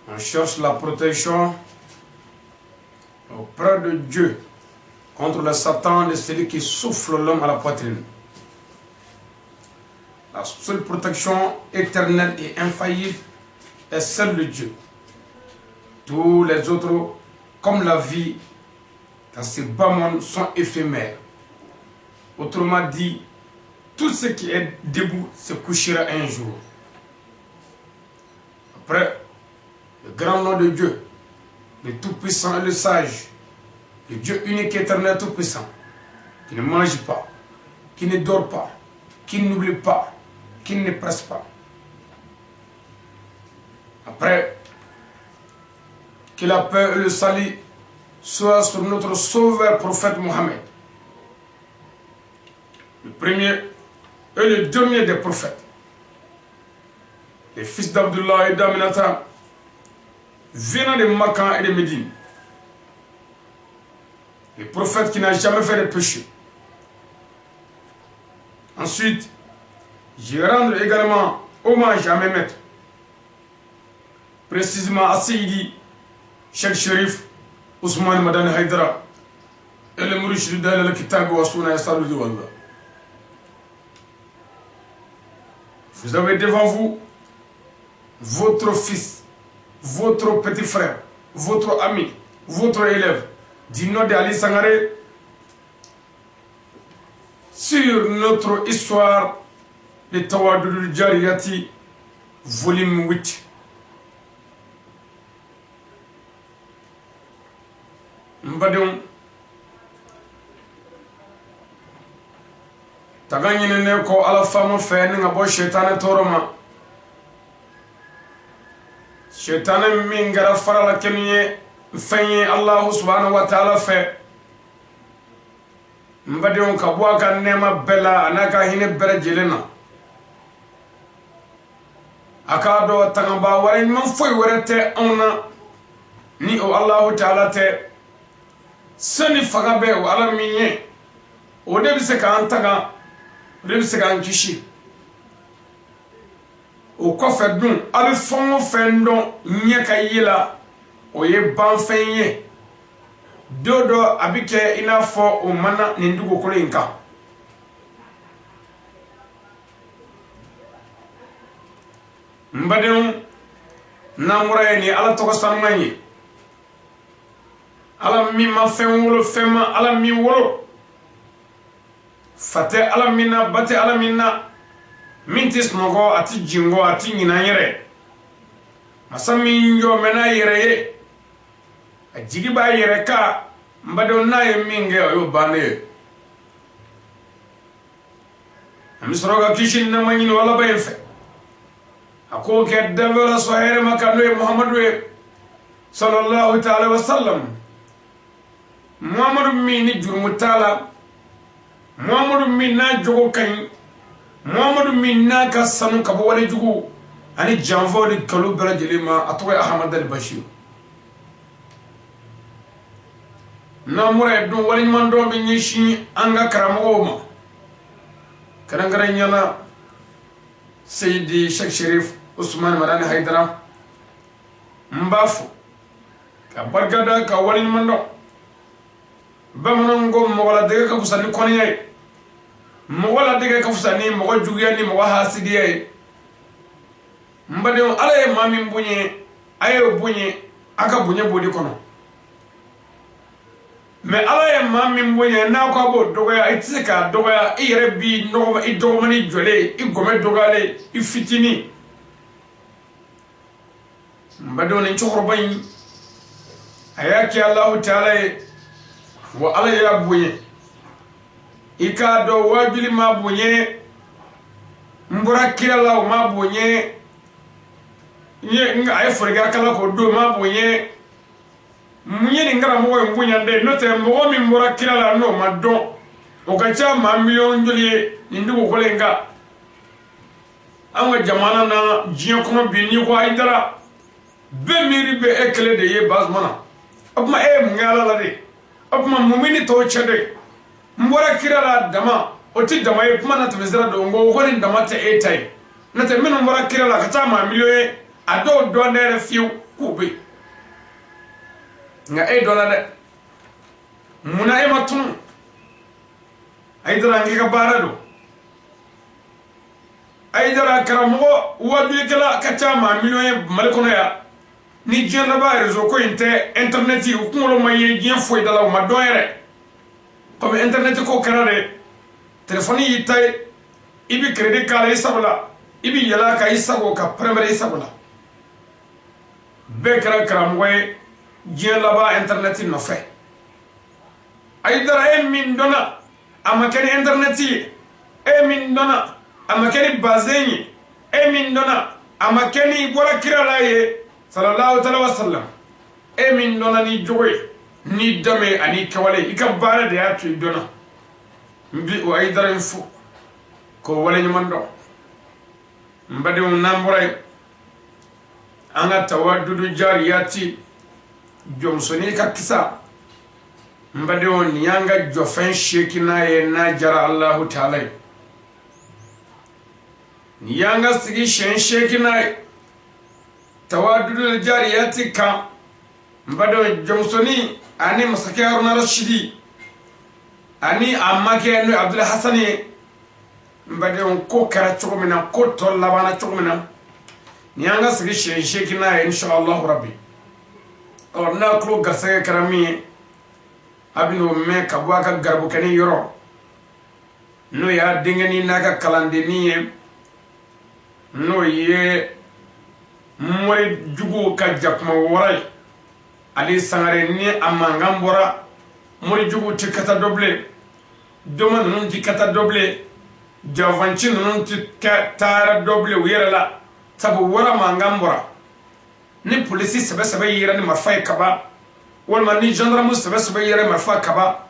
On cherche la protection auprès de Dieu contre le Satan de celui qui souffle l'homme à la poitrine. La seule protection éternelle et infaillible est celle de Dieu. Tous les autres, comme la vie dans ce bas monde, sont éphémères. Autrement dit, tout ce qui est debout se couchera un jour. Après, le grand nom de Dieu, le Tout-Puissant et le Sage, le Dieu unique, éternel, Tout-Puissant, qui ne mange pas, qui ne dort pas, qui n'oublie pas, qui ne presse pas. Après, que la paix et le salut soient sur notre sauveur prophète Mohammed, le premier et le dernier des prophètes, les fils d'Abdullah et d'Aminata, venant de Makkah et de Médine, le prophète qui n'a jamais fait de péché. Ensuite, je rendre également hommage à mes maîtres, précisément à Seydi Cheikh Sherif Ousmane Madani Haïdara et le Mourchid d'Al Kitab wa Sunna Wallah. Vous avez devant vous votre fils, votre petit frère, votre ami, votre élève, du nom d'Ali Sangaré, sur notre histoire de Tawadud Jariyati, volume 8. N badenw, tanga ɲininen kɔ Ala faama fɛ ni ka bɔ sɛtanɛ tɔɔrɔ ma, sɛtanɛ min kɛra faralakɛni ye fɛn ye Alahu subahana wa taala fɛ. N badenw, ka bɔ a ka nɛɛma bɛɛ la a n'a ka hinɛ bɛɛ lajɛlen na, a k'a dɔn tangabaa wɛrɛ ɲuman foyi wɛrɛ tɛ anw na ni o Alahu taala tɛ. Se ni fanga bɛ o Ala min ye, o de bɛ se k'an tanga, o de bɛ se k'an kisi. O kɔfɛ dun, a bɛ fɛn o fɛn dɔn ɲɛ ka ye la, o ye banfɛn ye. Don dɔ a bɛ kɛ i n'a fɔ o ma na nin dugukolo in kan. N badenw, n'an bɔra yen, ni Ala tɔgɔ sanuman ye, Ala min ma fɛn wolo, fɛn ma Ala min wolo, fa tɛ Ala min na, ba tɛ Ala min na, min tɛ sunɔgɔ, a tɛ jingɔ, a tɛ ɲinɛ yɛrɛ, masa min jɔ mɛ n'a yɛrɛ ye, a jigi b'a yɛrɛ kan. N badenw, n'a ye min kɛ, o y'o bannen ye. An bɛ sɔrɔ ka kisi ni nɛɛma ɲini o laban in fɛ, a k'o kɛ danfɛn la sɔn hɛrɛ ma kan, n'o ye Muhamadu ye sallallahu ta'ala wa sallam. Muhamadu min ni jurumu t'a la, Muhamadu min n'a jogo ka ɲi, Muhamadu min n'a ka sanu ka bɔ walejugu ani janfaw ni nkalon bɛɛ lajɛlen ma, a tɔgɔ ye Ahamadu Ali Bashir. N'an bɔra yen dun, waleɲumandɔn bɛ ɲɛsin an ka karamɔgɔw ma, kɛrɛnkɛrɛnya la Seyidi Sheikh Sherif Usman Madani Haidara. N b'a fo ka barika da, ka waleɲuman dɔn. Bamananw ko mɔgɔ ladege ka fisa ni kɔniya ye, mɔgɔ ladege ka fisa ni mɔgɔ juguya ni mɔgɔ hasidiya ye. N badenw, Ala ye maa min bonya, a y'o bonya, a ka bonya b'o de kɔnɔ. Mɛ Ala ye maa min bonya, n'a ko a b'o dɔgɔya, i tɛ se k'a dɔgɔya. I yɛrɛ b'i nɔgɔ, i dɔgɔmani jɔlen, i gɔmɛ dɔgɔyalen, i fitinin. N badenw, nin cɛkɔrɔba in, a y'a kɛ Alahu taala ye, wa Ala y'a bonya. I k'a dɔn waajuli ma bonya, n bɔra kira la, o ma bonya, n ye a ye forokiya kala k'o don, o ma bonya. Mun ye nin karamɔgɔ in bonya dɛ? N'o tɛ, mɔgɔ min bɔra kira la n'o ma dɔn, o ka ca maa miliyɔn joli ye nin dugukolo in kan, an ka jamana na, diɲɛ kɔnɔ bi. N'i ko Hayidara, bɛɛ miiri bɛ e kelen de ye Bazumana. O tuma e ye mun kɛ Ala la de? O tuma mun bɛ ni tɔw cɛ de? N bɔra kira la dama, o tɛ dama ye, kuma na tɛmɛsira don, ko ko nin dama tɛ e ta ye. N'o tɛ, minnu bɔra kira la ka taa maa miliyɔn ye, a dɔw dɔn tɛ yɛrɛ fiyewu. K'o bɛ yen nka e dɔnna dɛ munna e ma tunu Hayidara n k'i ka baara don Hayidara karamɔgɔ wajulikɛla ka ca maa miliyɔn ye Mali kɔnɔ yan ni diɲɛ laban réseau ko in tɛ internet u kunkolo ma ye diɲɛ foyi da la u ma dɔn yɛrɛ komi internet ko kɛra de téléphone y'i ta ye i bɛ crédit k'a la i sago la i bɛ yɛlɛ a kan i sago ka pɛrɛn-pɛrɛn i sago la bɛɛ kɛra karamɔgɔ ye diɲɛ laban internet nɔfɛ Hayidara e min dɔnna a ma kɛ ni internet ye e min dɔnna a ma kɛ ni bazin ye e min dɔnna a ma kɛ ni bɔra kira la ye sallallahu alaihi wa sallam e min dɔnna ni jogo ye ni danbe ani kɛwale i ka baara de y'a to i dɔnna n bi o Hayidara in fo k'o waleɲuman dɔn n badenw n'an bɔra yen an ka tawadudu jariyati jɔnmusonin ka kisa n badenw nin y'an ka jɔfɛn seekinan ye n'a jara Alahu taala ye nin y'an ka sigi siɲɛ seekinan ye tawadudu jariyati kan n badenw jɔnmusonin ani masakɛ Haruna Rasidi ani a makɛ n'o ye Abdul Hasani ye n badenw ko kɛra cogo min na ko tɔ labanna cogo min na nin y'an ka sigi siɲɛ seekinan ye inshallah rabbi ɔ n'a tulo garisɛgɛ kɛra min ye a bɛn'o mɛn ka bɔ a ka garibukɛnin yɔrɔ n'o y'a denkɛnin n'a ka kalandennin ye n'o ye mori juguw ka jakuma wara ye Ali Sangare ni a mankan bɔra mori juguw tɛ kata dɔ bilen doma ninnu tɛ kata dɔ bilen jafanci ninnu tɛ taara dɔ bilen u yɛrɛ la sabu wara mankan bɔra ni polisi sɛbɛ sɛbɛ yera ni marifa ye kaba walima ni gendarme sɛbɛ sɛbɛ yera marifa kaba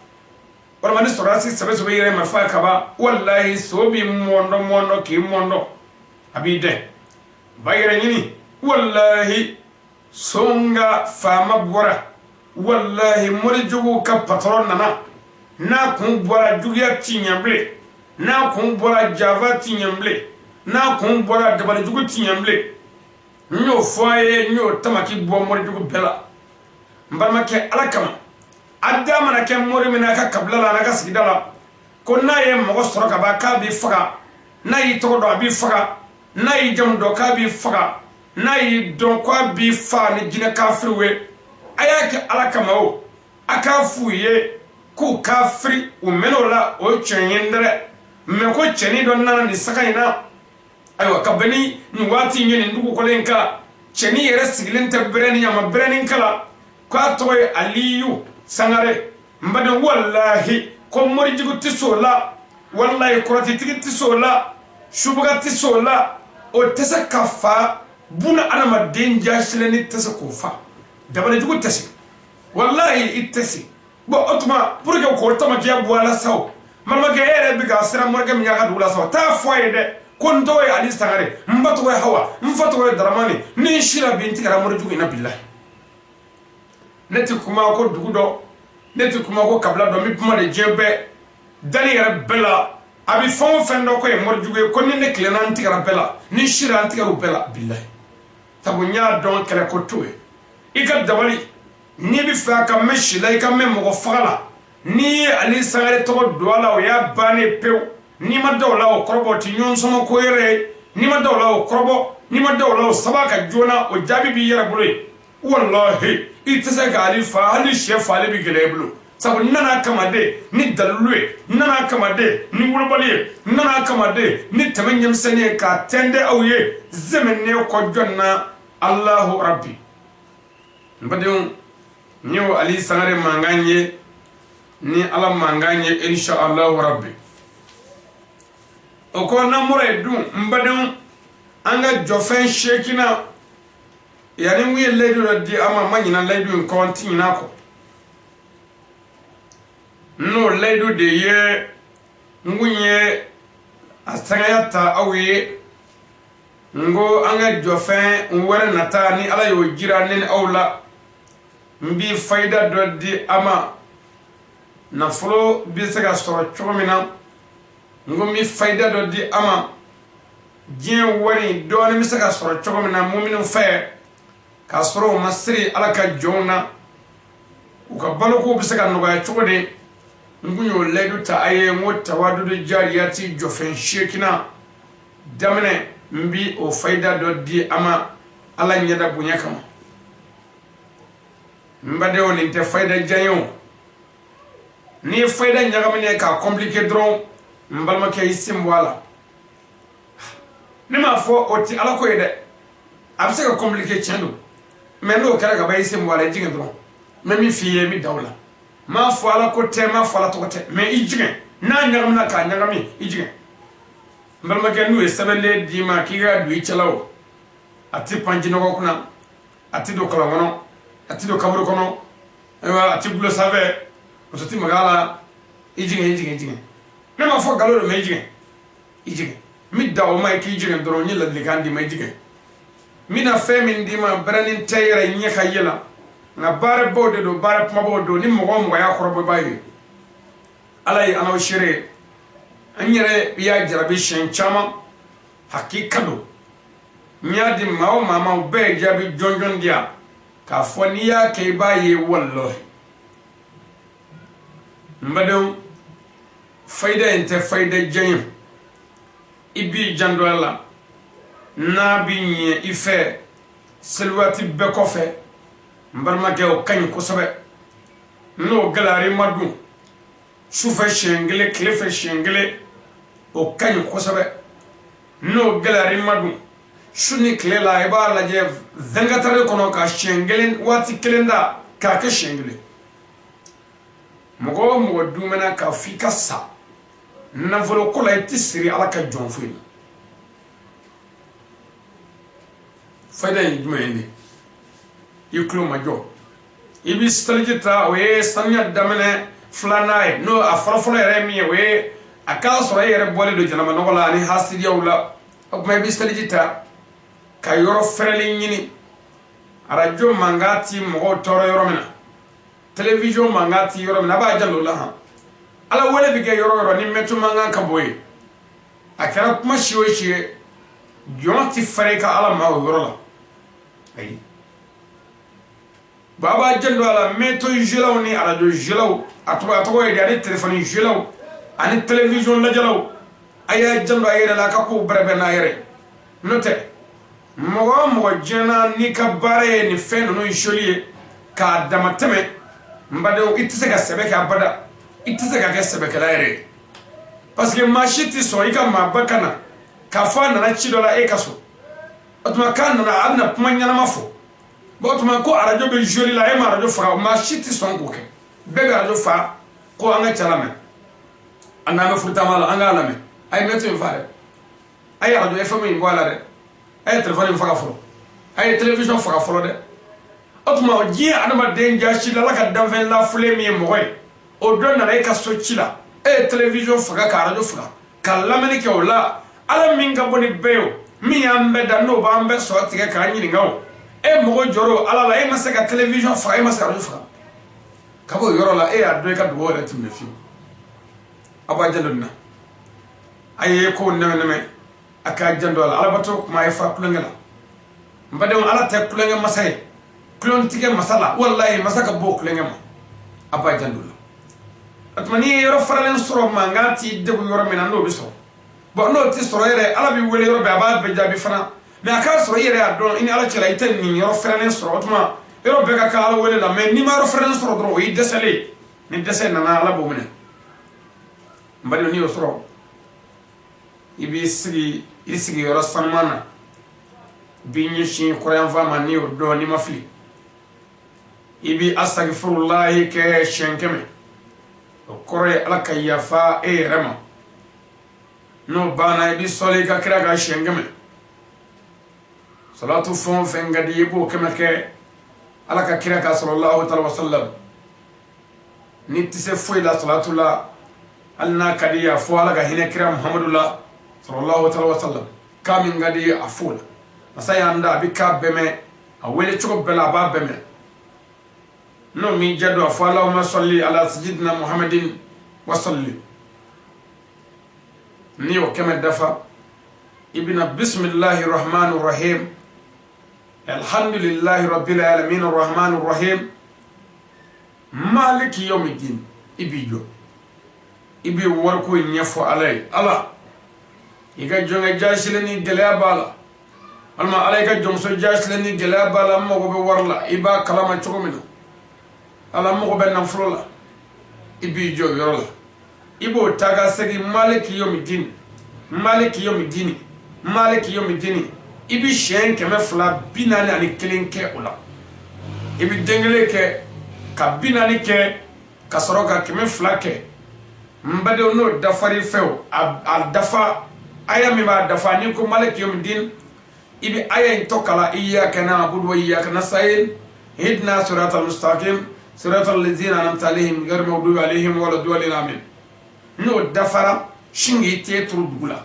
walima ni sɔrɔdasi sɛbɛ sɛbɛ yera marifa kaba walahi so b'i mɔndɔ mɔndɔ k'i mɔndɔ a b'i dɛn ba yɛrɛ ɲini walahi son ka faama bɔra walahi morijuguw ka patɔrɔn nana n'a kun bɔra juguya ti ɲɛ bilen n'a kun bɔra jafa ti ɲɛ bilen n'a kun bɔra dabalijugu ti ɲɛ bilen n y'o fɔ a ye n y'o tamaki bɔ morijugu bɛɛ la n balimakɛ ala kama a da mana kɛ mori min n'a ka kabila la n'a ka sigida la ko n'a ye mɔgɔ sɔrɔ ka ban k'a b'i faga n'a y'i tɔgɔ dɔn a b'i faga n'a y'i jamu dɔn k'a b'i faga n'a y'i dɔn k'a b'i fa ni jinɛ kafiriw ye a y'a kɛ ala kama o a k'a f'u ye k'u kafiri u mɛn'o la o ye tiɲɛ ye dɛ mɛ ko cɛnin dɔ nana nin saga in na ayiwa ka bɛn ni nin waati in ye nin dugukolo in kan cɛnin yɛrɛ sigilen tɛ bɛrɛni a ma bɛrɛni kala k'a tɔgɔ ye Aliyu Sangare n baden walahi ko morijugu tɛ se o la walahi kɔrɔtitigi tɛ se o la subaga tɛ se o la o tɛ se ka fa buna adamaden jasilenni tɛ se k'o fa dabalijugu tɛ se walahi i tɛ se bon o tuma pour que k'o tamakiya bɔ a la sa o balimakɛ e yɛrɛ bɛ ka siran morikɛ min ɲɛ a ka dugu la sa o t'a fɔ a ye dɛ ko n tɔgɔ ye Ali Sangare n ba tɔgɔ ye Hawa n fa tɔgɔ ye Daramani ni n sira bi n tigɛra morijugu in na bilahi ne tɛ kuma ko dugu dɔ ne tɛ kuma ko kabila dɔ n bɛ kuma de diɲɛ bɛɛ dani yɛrɛ bɛɛ la a bɛ fɛn o fɛn dɔ ko ye morijugu ye ko ni ne tilenna n tigɛra bɛɛ la ni n sira n tigɛra u bɛɛ la bilahi sabu n y'a dɔn kɛlɛ ko t'o ye i ka dabali n'i bɛ fɛ a ka mɛn si la i ka mɛn mɔgɔ faga la n'i ye Ali Sangare tɔgɔ don a la o y'a bannen pewu n'i ma da o la o kɔrɔbɔ o tɛ ɲɔgɔn sɔmɔ ko yɛrɛ ye n'i ma da o la o kɔrɔbɔ n'i ma da o la o saba ka joona o jaabi b'i yɛrɛ bolo yen walahi i tɛ se k'ale fa hali sɛ faali bɛ gɛlɛya i bolo sabu n nana kama de ni dalilu ye n nana kama de ni wolobali ye n nana kama de ni tɛmɛ ɲɛmisɛnnin ye k'a tɛntɛn aw ye zɛmɛnen kɔ jɔn na Alahu rabi n badenw n y'o Ali Sangare mankan ye ni ala mankan ye insha Allahu rabbi o kɔ n'an bɔra yen dun n badenw an ka jɔfɛn seekinan yanni n ye layidu dɔ di a ma n ma ɲina layidu in kɔ n ti ɲina a kɔ n'o layidu de ye n kun ye a sangaya ta aw ye n ko an ka jɔfɛn wɛrɛ nata ni ala y'o jira ne ni aw la n bi fayida dɔ di a ma nafolo bɛ se ka sɔrɔ cogo min na n ko n bi fayida dɔ di a ma diɲɛ wari dɔɔnin bɛ se ka sɔrɔ cogo min na muminu fɛ K'a sɔrɔ u ma siri Ala ka jɔnw na, u ka baloko bɛ se ka nɔgɔya cogo di? N kun y'o layidu ta a ye, n ko tawadudu jariyati jɔfɛn seekinan daminɛ, n bi o fayida dɔ di a ma Ala ɲɛda bonya kama. N badenw, nin tɛ fayida jan ye o. N'i ye fayida ɲagaminen k'a compliqué dɔrɔn, n balimakɛ, i sen bɔ a la. Ne m'a fɔ o ti Ala ko ye dɛ, a bɛ se ka compliqué, tiɲɛ don, mais n'o kɛra ka ban, i sen bɔ a la, i jigin dɔrɔn. N bɛ min f'i ye, n bɛ da o la. N m'a fɔ Ala ko tɛ, n m'a fɔ Ala tɔgɔ tɛ, mais i jigin. N'a ɲagamina k'a ɲagami, i jigin. N balimakɛ, n'u ye sɛbɛnden d'i ma k'i ka don i cɛla o, a ti pan jinɔgɔ kunna, a ti don kɔlɔn kɔnɔ, a ti don kaburu kɔnɔ, ayiwa, a ti gulo sanfɛ, muso ti maga a la, i jigin, i jigin, i jigin. Ne m'a fɔ nkalon don, mais i jigin, i jigin. N bɛ da o ma k'i jigin dɔrɔn. N ye ladilikan d'i ma, i jigin. N bɛna fɛn min d'i ma, bɛrɛnin tɛ yɛrɛ ɲɛ ka yɛlɛ, nka baarabaw de don, baara kumabaw don. Ni mɔgɔ o mɔgɔ y'a kɔrɔbɔ, i b'a ye Ala ye an n'aw seere ye. N yɛrɛ y'a jarabi siɲɛ caman, hakika don. N y'a di maa o maa ma, o bɛɛ ye jaabi jɔnjɔn di yan k'a fɔ n'i y'a kɛ, i b'a ye walahi. N badenw, fayida in tɛ fayida jan ye. I b'i janto a la, n'a bi ɲɛ i fɛ seliwaati bɛɛ kɔfɛ, n balimakɛ, o ka ɲi kosɛbɛ. N'o gɛlɛyara i ma dun, sufɛ siɲɛ kelen, tile fɛ siɲɛ kelen, o ka ɲi kosɛbɛ. N'o gɛlɛyara i ma dun, su ni tile la, i b'a lajɛ 24 heures kɔnɔ ka siɲɛ kelen, waati kelen da k'a kɛ siɲɛ kelen. Mɔgɔ o mɔgɔ dumɛna k'a fɔ i ka sa nafolo ko la, i tɛ siri Ala ka jɔn foyi la. Fayida ye jumɛn ye de? I tulo ma jɔ, i bɛ seliji ta, o ye saniya daminɛ filanan ye. N'o a fɔlɔfɔlɔ yɛrɛ ye min ye, o ye a k'a sɔrɔ e yɛrɛ bɔlen don janamanɔgɔ la ani hasidiyaw la. O tuma, i bɛ seliji ta ka yɔrɔ fɛrɛlen ɲini, arajo mankan ti mɔgɔw tɔɔrɔ yɔrɔ min na, télévision mankan ti yɔrɔ min na, a b'a janto o la han. Ala wele bɛ kɛ yɔrɔ o yɔrɔ ni mɛto mankan ka bɔ yen, a kɛra kuma si o si ye, jɔn ti fɛrɛ i ka Ala ma o yɔrɔ la. Ayi, bon, a b'a janto a la, mɛto jelaw ni arajo jelaw, a tɔgɔ ye di, ani telefɔni jelaw ani télévision lajɛlaw, a y'a janto a yɛrɛ la, a ka kow bɛrɛbɛn n'a yɛrɛ. N'o tɛ, mɔgɔ o mɔgɔ diɲɛ n'i ka baara ye nin fɛn ninnu soli ye k'a damatɛmɛ, n badenw, i tɛ se ka sɛbɛ kɛ abada, i tɛ se ka kɛ sɛbɛkɛla yɛrɛ ye, parce que maa si tɛ sɔn i ka maaba ka na k'a fɔ a nana ci dɔ la e ka so. O tuma k'a nana, a bɛna kuma ɲɛnama fɔ. Bon, o tuma ko arajo bɛ joli la, e ma arajo faga, maa si tɛ sɔn k'o kɛ. Bɛɛ bɛ arajo fa ko an ka cɛ lamɛn, an n'an bɛ furutama la, an k'a lamɛn. A ye mɛto in fa dɛ, a ye arajo FM in bɔ a la dɛ, a ye telefɔni in faga fɔlɔ, a ye télévision faga fɔlɔ dɛ. O tuma diɲɛ adamaden jasi la, Ala ka danfɛn lafulen min ye mɔgɔ ye, o dɔ nana e ka so ci la, e ye télévision faga ka arajo faga ka lamɛnni kɛ o la. Ala min ka bɔ ni bɛɛ ye, o min y'an bɛɛ da, n'o b'an bɛɛ sɔrɔ tigɛ k'an ɲininka, o e mɔgɔ jɔrɔ o Ala la, e ma se ka télévision faga, e ma se ka arajo faga ka bɔ o yɔrɔ la, e y'a dɔn i ka dugawu yɛrɛ tun bɛ fiyewu. A b'a janto nin na, a ye kow nɛmɛ nɛmɛ, a k'a janto a la. Alabato kuma a ye fa kulonkɛ la. N badenw, Ala tɛ kulonkɛ masa ye, kulontigɛ masa la, walayi masa ka bɔ kulonkɛ ma. A b'a janto la. O tuma n'i ye yɔrɔ faralen sɔrɔ, mankan t'i degun yɔrɔ min na, n'o bɛ sɔrɔ. Bon, n'o tɛ sɔrɔ yɛrɛ, Ala b'i wele yɔrɔ bɛɛ, a b'a bɛɛ jaabi fana. Mais a k'a sɔrɔ i yɛrɛ y'a dɔn i ni Ala cɛla, i tɛ nin yɔrɔ fɛrɛlen sɔrɔ. O tuma yɔrɔ bɛɛ ka kan Ala wele la, mais n'i ma yɔrɔ fɛrɛlen sɔrɔ dɔrɔn, o y'i dɛsɛlen ye. Ni dɛsɛ nana, Ala b'o minɛ. N badenw, n'i y'o sɔrɔ, i b'i sigi i sigiyɔrɔ sanuman na, b'i ɲɛsin kɔrɔyanfan ma. N'i y'o dɔn, n'i ma fili, i b'i asagifurulayi kɛ siɲɛ 100. O kɔrɔ ye Ala ka yafa e yɛrɛ ma. N'o banna, i b'i sɔli i ka kira ka siɲɛ 100. Salatu fɛn o fɛn ka di, i b'o 100 kɛ Ala ka kira ka sallallahu alaihi wa sallam. N'i tɛ se foyi la salatu la, hali n'a ka di, a fɔ Ala ka hinɛ kira Muhamadu la sallallahu alaihi wa sallam. K'a min ka di, a fo la. Masa y'an da, a bɛ k'a bɛɛ mɛn, a wele cogo bɛɛ la, a b'a bɛɛ mɛn. N'o m'i jɛ don, a fɔ Allahumma salli ala sayyidina Muhammadin wa sallim. N'i y'o 100 dafa, i bɛna bisimilahi rahmani rahim. Alhamdulillahi rabbil alamin arrahmanir rahim maliki yawmiddin. I b'i jɔ, i b'i wariko ɲɛfɔ Ala ye. Ala, i ka jɔnkɛ jasilen ni gɛlɛya b'a la, walima Ala, i ka jɔnmuso jasilen ni gɛlɛya b'a la, n mago bɛ wari la, i b'a kalama cogo min na. Ala, n mago bɛ nafolo la. I b'i jɔ yɔrɔ la, i b'o ta ka segin maliki yawmiddin, maliki yawmiddin, maliki yawmiddin. I bɛ siɲɛ 241 kɛ o la. I bɛ den kelen kɛ ka 40 kɛ ka sɔrɔ ka 200 kɛ. N badenw, n'o dafar'i fɛ, o a dafa aya min b'a dafa, n'i ko maliki yawmiddin, i bɛ aya in tɔ kalan: iyyaka na'budu wa iyyaka nasta'in ihdina siratal mustaqim siratal ladzina an'amta alayhim ghayril maghdubi alayhim waladdallin amin. N'o dafara, sin k'i te turu dugu la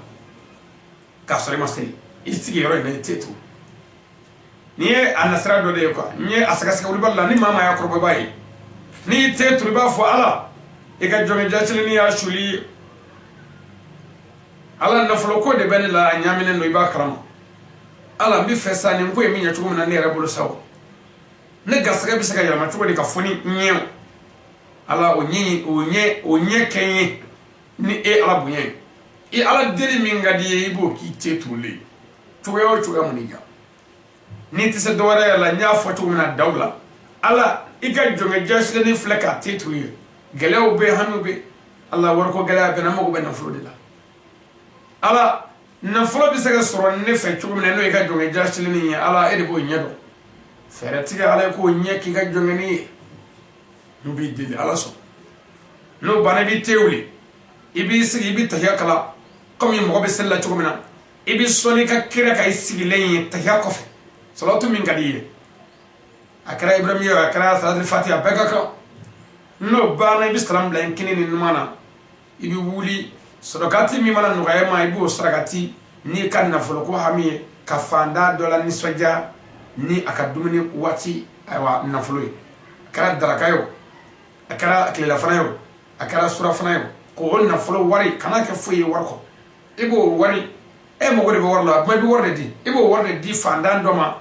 k'a sɔrɔ i ma seli, i sigi yɔrɔ in na, i te turu. N'i ye a nasira dɔ de ye quoi, n ye a sɛgɛsɛgɛ wulibali la, ni maa maa y'a kɔrɔbɔ, i b'a ye. N'i te turu, i b'a fɔ: Ala, i ka jɔnkɛ jasilen y'a suli ye. Ala, nafolo ko de bɛ ne la, a ɲaminen don, i b'a kalama. Ala, n bɛ fɛ sa, nin ko in bɛ ɲɛ cogo min na ne yɛrɛ bolo sa, o ne garisɛgɛ bɛ se ka yɛlɛma cogo di ka fɔ ni ɲɛ? Ala, o ɲɛ, o ɲɛ, o ɲɛ kɛ n ye ni e Ala bonya ye. I Ala deli min ka di i ye, i b'o k'i te turulen cogoya o cogoya mun diya. N'i tɛ se dɔwɛrɛ yɛrɛ la, n y'a fɔ cogo min na daw la, Ala, i ka jɔnkɛ jasilenni filɛ k'a te turu ye. Gɛlɛyaw bɛ yen, hamiw bɛ yen. Ala, wariko gɛlɛya bɛ n na, n mago bɛ nafolo de la. Ala, nafolo bɛ se ka sɔrɔ ne fɛ cogo min na, n'o ye ka jɔnkɛ jasilenni ye, Ala, e de b'o ɲɛ dɔn. Fɛɛrɛ tigɛ, Ala ye, k'o ɲɛ k'i ka jɔnkɛni ye. N b'i deli, Ala sɔn. N'o banna, i b'i te wuli, i b'i sigi, i bɛ tahiya kala komi mɔgɔ bɛ seli la cogo min na. I bɛ sɔli ka kira ka i sigilen ye tahiya kɔfɛ, salatu min ka di i ye, a kɛra Ibrahim ye, a kɛra salatul fatiha, a bɛɛ ka kan. N'o banna, i bɛ salam bila i kini ni numan na, i bɛ wuli. Sarakati min mana nɔgɔya i ma, i b'o sarakati n'i ka nafolo ko hami ye, ka fanda dɔ la nisɔndiya ni a ka dumuni waati, ayiwa, nafolo ye. A kɛra daraka ye o, a kɛra tilelafana ye o, a kɛra surafana ye o, k'o nafolo wari kana kɛ foyi ye wari kɔ. I b'o wari, e mago de bɛ wari la, a kuma, i bɛ wari de di, i b'o wari de di fantan dɔ ma.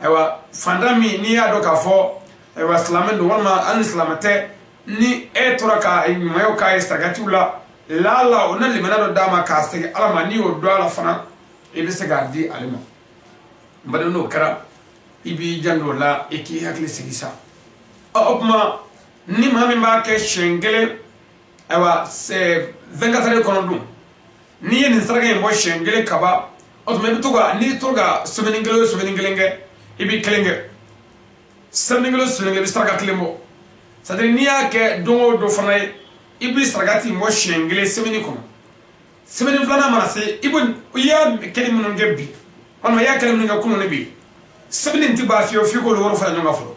Ayiwa, fantan min n'i y'a dɔn k'a fɔ, ayiwa, silamɛ don walima hali ni silamɛ tɛ, ni e tora ka ɲumanyaw k'a ye sarakatiw la, laala o na limaniya dɔ d'a ma k'a segin Ala ma. N'i y'o dɔn a la fana, i bɛ se k'a di ale ma. N baden, n'o kɛra, i b'i janto o la, i k'i hakili sigi sa. Ɔ, o tuma, ni maa min b'a kɛ siɲɛ kelen, ayiwa, 24 heures kɔnɔ dun, n'i ye nin saraka in bɔ siɲɛ kelen kaba, o tuma i bɛ to ka, n'i to ka semaine kelen o semaine kelen kɛ, i bɛ kelen kɛ semaine kelen o semaine kelen, i bɛ saraka kelen bɔ. C'est à dire, n'i y'a kɛ don o don fana ye, i bɛ sarakati bɔ siɲɛ kelen semaine kɔnɔ. Semaine filanan mana se, i bɛ, i y'a kɛli minnu kɛ bi, walima i y'a kɛli minnu kɛ kunun ni bi, semaine tɛ ban fiyewu f'i k'olu wari fara ɲɔgɔn kan fɔlɔ.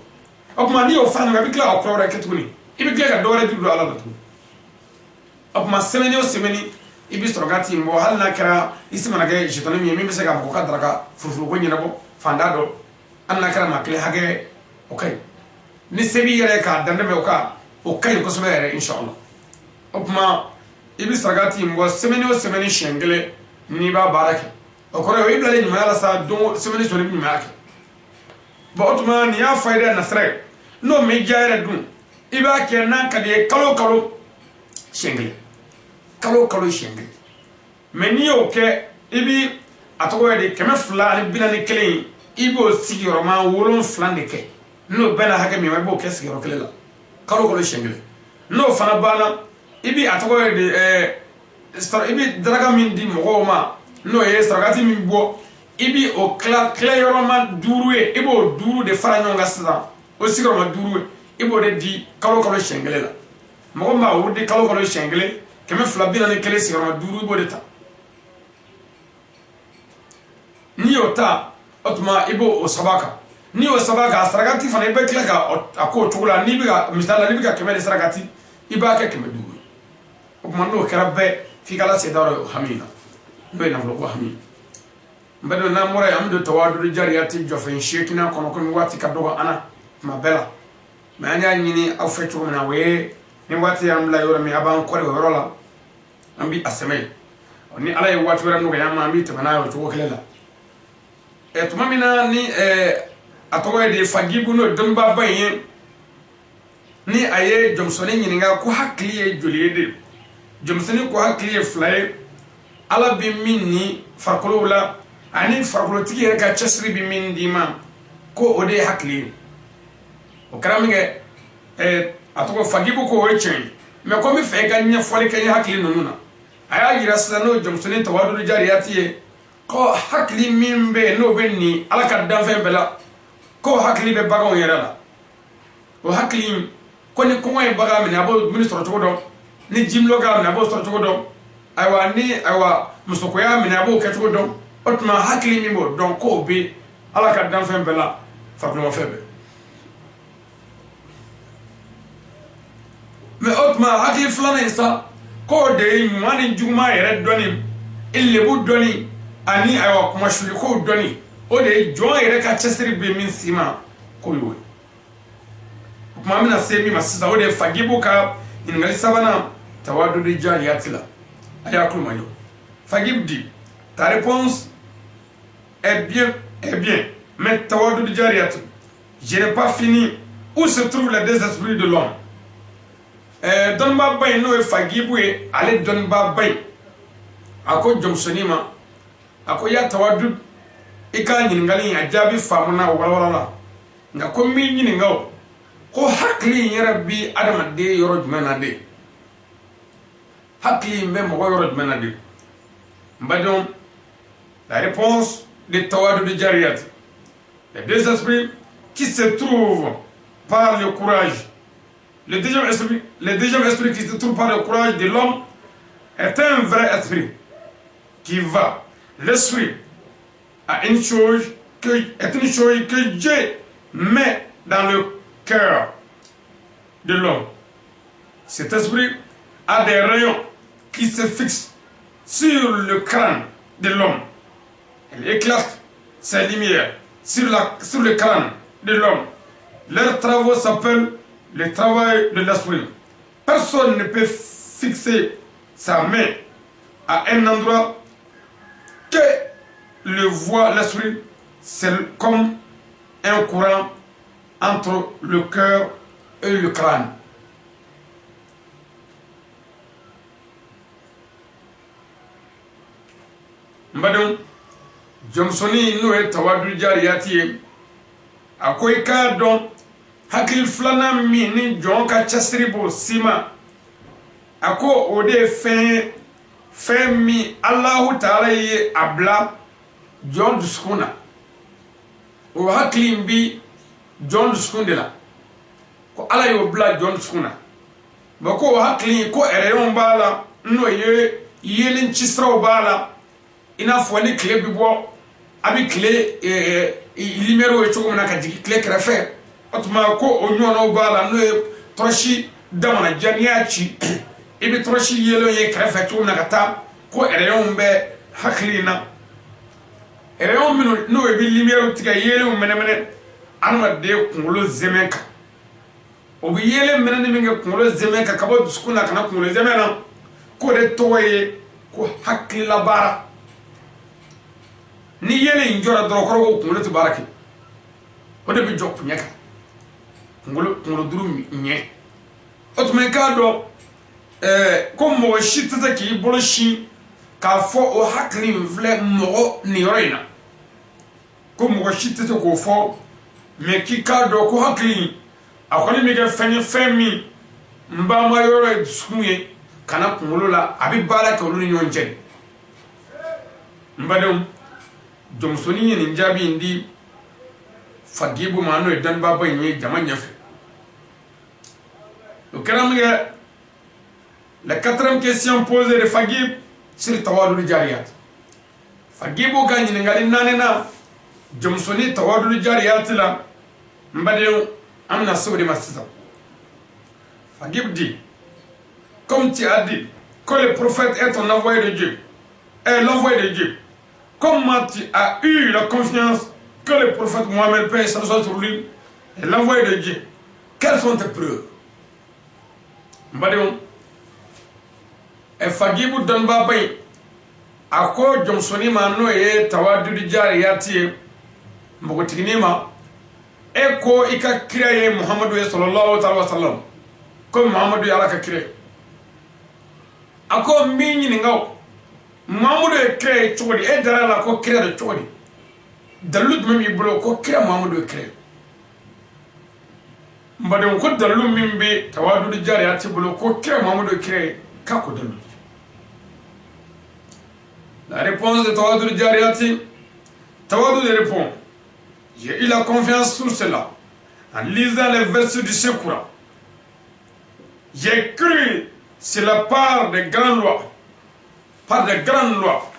O tuma, n'i y'o fara ɲɔgɔn kan, i bɛ tila ka kura wɛrɛ kɛ tuguni, i bɛ tila ka dɔ wɛrɛ juru don Ala la tuguni. O tuma, semaine o semaine, i bɛ sɔrɔ ka tin bɔ, hali n'a kɛra i si mana kɛ jetɔni min ye, min bɛ se ka mɔgɔ ka daraka furufuruko ɲɛnabɔ fanda dɔ, hali n'a kɛra maa kelen hakɛ, o ka ɲi. Ni se b'i yɛrɛ ye k'a dan tɛmɛ o kan, o ka ɲi kosɛbɛ yɛrɛ, inshallah. O tuma, i bɛ sarakati in bɔ semaine o semaine siɲɛ kelen n'i b'a baara kɛ. O kɔrɔ ye, o y'i bilalen ɲumanya la sa. Don semaine sɔrɔ, i bɛ ɲumanya kɛ. Bon, o tuma, nin y'a fayida nasira ye. N'o m'i diya yɛrɛ dun, i b'a kɛ n'a ka di ye kalo o kalo siɲɛ kelen, kalo o kalo siɲɛ kelen. Mais n'i y'o kɛ, i bi a tɔgɔ ye di, 241, i b'o sigiyɔrɔma 7 de kɛ. N'o bɛnna hakɛ min ma, i b'o kɛ sigiyɔrɔ kelen la, kalo kalo siɲɛ kelen. N'o fana banna, i bi a tɔgɔ ye di, i bi daraka min di mɔgɔw ma, n'o ye sarakati min bɔ, i bi o tila tilayɔrɔma 5 ye, i b'o 5 de fara ɲɔgɔn kan sisan, o sigiyɔrɔma 5 ye, i b'o de di kalo kalo siɲɛ kelen la. Mɔgɔ min b'a wurudi kalo kalo siɲɛ kelen, 241 sigiyɔrɔma 5, i b'o de ta. N'i y'o ta, o tuma, i b'o o saba kan. N'i y'o saba kan, a sarakati fana, i bɛ tila ka a k'o cogo la. N'i bɛ ka, misali la, n'i bɛ ka 100 de sarakati, i b'a kɛ 500 ye. O tuma, n'o kɛra bɛɛ f'i ka ala se da o hami na, n'o ye nafolo ko hami. N bɛ don, n'an bɔra yen, an bɛ don tawadudu jariyati jɔfɛn seekinan kɔnɔ. Komi waati ka dɔgɔ an na tuma bɛɛ la, mais an y'a ɲini aw fɛ cogo min na, o ye ni waati y'an bila yɔrɔ min, a b'an kɔri o yɔrɔ la, an bi a sɛmɛ yen. Ni Ala ye waati wɛrɛ nɔgɔya an ma, an bi tɛmɛ n'a ye o cogo kelen la. Tuma min na ni A tɔgɔ ye de Fagibu, n'o ye dɔnnibaaba in ye, ni a ye jɔnmusonin ɲininka ko hakili ye joli ye de, jɔnmusonin ko hakili ye 2 ye, Ala bɛ min ni farikolo la ani farikolotigi yɛrɛ ka cɛsiri bɛ min d'i ma, ko o de ye hakili ye. O kɛra min kɛ, a tɔgɔ Fagibu ko o ye tiɲɛ ye, mɛ ko n bɛ fɛ i ka ɲɛfɔli kɛ n ye hakili ninnu na. A y'a yira sisan, n'o ye jɔnmusonin Tawadudu Jariyati ye, ko hakili min bɛ yen n'o bɛ nin Ala ka danfɛn bɛɛ la, k'o hakili bɛ baganw yɛrɛ la. O hakili in, ko ni kɔngɔ ye bagan minɛ, a b'o dumuni sɔrɔ cogo dɔn, ni jimilɔ k'a minɛ, a b'o sɔrɔ cogo dɔn, ayiwa ni ayiwa musokoya minɛ, a b'o kɛ cogo dɔn. O tuma hakili min b'o dɔn, k'o bɛ Ala ka danfɛn bɛɛ la, farikolomafɛn bɛɛ. Mɛ o tuma hakili filanan in sa, k'o de ye ɲuman ni juguman yɛrɛ dɔnni, i lebu dɔnni ani ayiwa kumasulikow dɔnni, o de ye jɔn yɛrɛ ka cɛsiri bɛ min si ma, k'o y'o ye. O tuma an bɛna se min ma sisan, o de ye Fagibu ka ɲininkali sabanan Tawadudu Jariyati la. A y'a tulo majɔ. Fagibu dit: ta réponse est bien, est bien, mais Tawadudu Jariyati, je n'ai pas fini. Où se trouvent les deux esprits de l'homme? Dɔnnibaaba in, n'o ye Fagibu ye, ale dɔnnibaaba in, a ko jɔnmusonin ma, a ko ya Tawadud, i ka ɲininkali in a jaabi faamuna, o walawala la, nka ko n b'i ɲininka o ko hakili in yɛrɛ bi adamaden yɔrɔ jumɛn na de? Hakili in bɛ mɔgɔ yɔrɔ jumɛn na de? N badenw, la réponse de Tawadudu Jariyati: les deux esprits qui se trouvent par le courage, le deuxième esprit qui se trouve par le courage de l'homme est un vrai esprit qui va. L'esprit a une chose que, est une chose que Dieu met dans le cœur de l'homme. Cet esprit a des rayons qui se fixent sur le crâne de l'homme. Il éclate ses lumières sur le crâne de l'homme. Leurs travaux s'appellent le travail de l'esprit. Personne ne peut fixer sa main à un endroit que le voit l'esprit. C'est comme un courant entre le cœur et le crâne. N badenw, jɔnmusonin, n'o ye Tawadudu Jariyati ye, a ko i k'a dɔn hakili filanan min ni jɔn ka cɛsiri b'o si ma, a ko o de ye fɛn ye, fɛn min Alahu Taala ye a bila jɔn dusukun na. O hakili in bi jɔn dusukun de la, ko Ala y'o bila jɔn dusukun na. Bon, ko o hakili in, ko ɛrɛyɔnw b'a la, n'o ye yeelen cisiraw b'a la, i n'a fɔ ni tile bi bɔ, a bɛ tile lumière ye cogo min na ka jigin tile kɛrɛfɛ. O tuma ko o ɲɔgɔnnaw b'a la, n'o ye tɔrɔsi damana diya, n'i y'a ci, i bɛ tɔrɔsi yeelen ye kɛrɛfɛ cogo min na ka taa, ko ɛrɛyɔnw bɛ hakili in na, ɛrɛyɔn minnu n'o ye bɛ lumière tigɛ, yeelenw mɛnɛmɛnɛ adamaden kunkolo zɛmɛ kan. O bɛ yeelen mɛnɛni min kɛ kunkolo zɛmɛ kan ka bɔ dusukun na ka na kunkolo zɛmɛ na, k'o de tɔgɔ ye ko hakililabaara. Ni yeelen in jɔra dɔrɔn, kɔrɔ ko kunkolo tɛ baara kɛ, o de bɛ jɔ kuɲɛ kan, kunkolo duuru ɲɛ. O tuma i k'a dɔn ko mɔgɔ si tɛ se k'i bolo sin k'a fɔ o hakili in filɛ mɔgɔ nin yɔrɔ in na, ko mɔgɔ si tɛ se k'o fɔ, mɛ k'i k'a dɔn ko hakili in a kɔni bɛ kɛ fɛn ye, fɛn min n banba yɔrɔ ye dusukun ye ka na kunkolo la, a bɛ baara kɛ olu ni ɲɔgɔn cɛ. N badenw, jɔnmusonin ye nin jaabi in di Fagibu ma, n'o ye dɔnnibaaba in ye, jama ɲɛfɛ. O kɛra min kɛ, la quatrième question posée de Fagib sur Tawadudu Jariyat. Fagibu ka ɲininkali naaninan jɔnmusonin Tawadudu Jariyat la, n badenw, an bɛna se o de ma sisan. Fagib dit: comme tu as dit que le prophète est ton envoyé de Dieu, est l'envoyé de Dieu, comment tu as eu la confiance que le prophète Mohammed, paix et salut sur lui, est l'envoyé de Dieu? Quelles sont tes preuves? N badenw, Fagibu dɔnnibaaba in, a ko jɔnmusonin ma, n'o ye Tawadudu Jariyati ye, npogotiginin ma, E ko i ka kira ye Muhamadu ye sallallahu alaihi wa sallam, ko Muhamadu ye Ala ka kira ye. A ko n b'i ɲininka o, Muhamadu ye kira ye cogo di? E dara a la ko kira don cogo di? Dalilu jumɛn b'i bolo ko kira Muhamadu ye kira ye? N badenw, ko dalilu min bɛ Tawadudu Jariyati bolo ko kira Muhamadu ye kira ye, k'a ko dalilu. La réponse de Tawadudu Jariyati. Tawadudu répond: j'ai eu la confiance sur cela en lisant les versets du Saint-Coran. J'ai cru cela par des grandes lois. Par des grandes lois.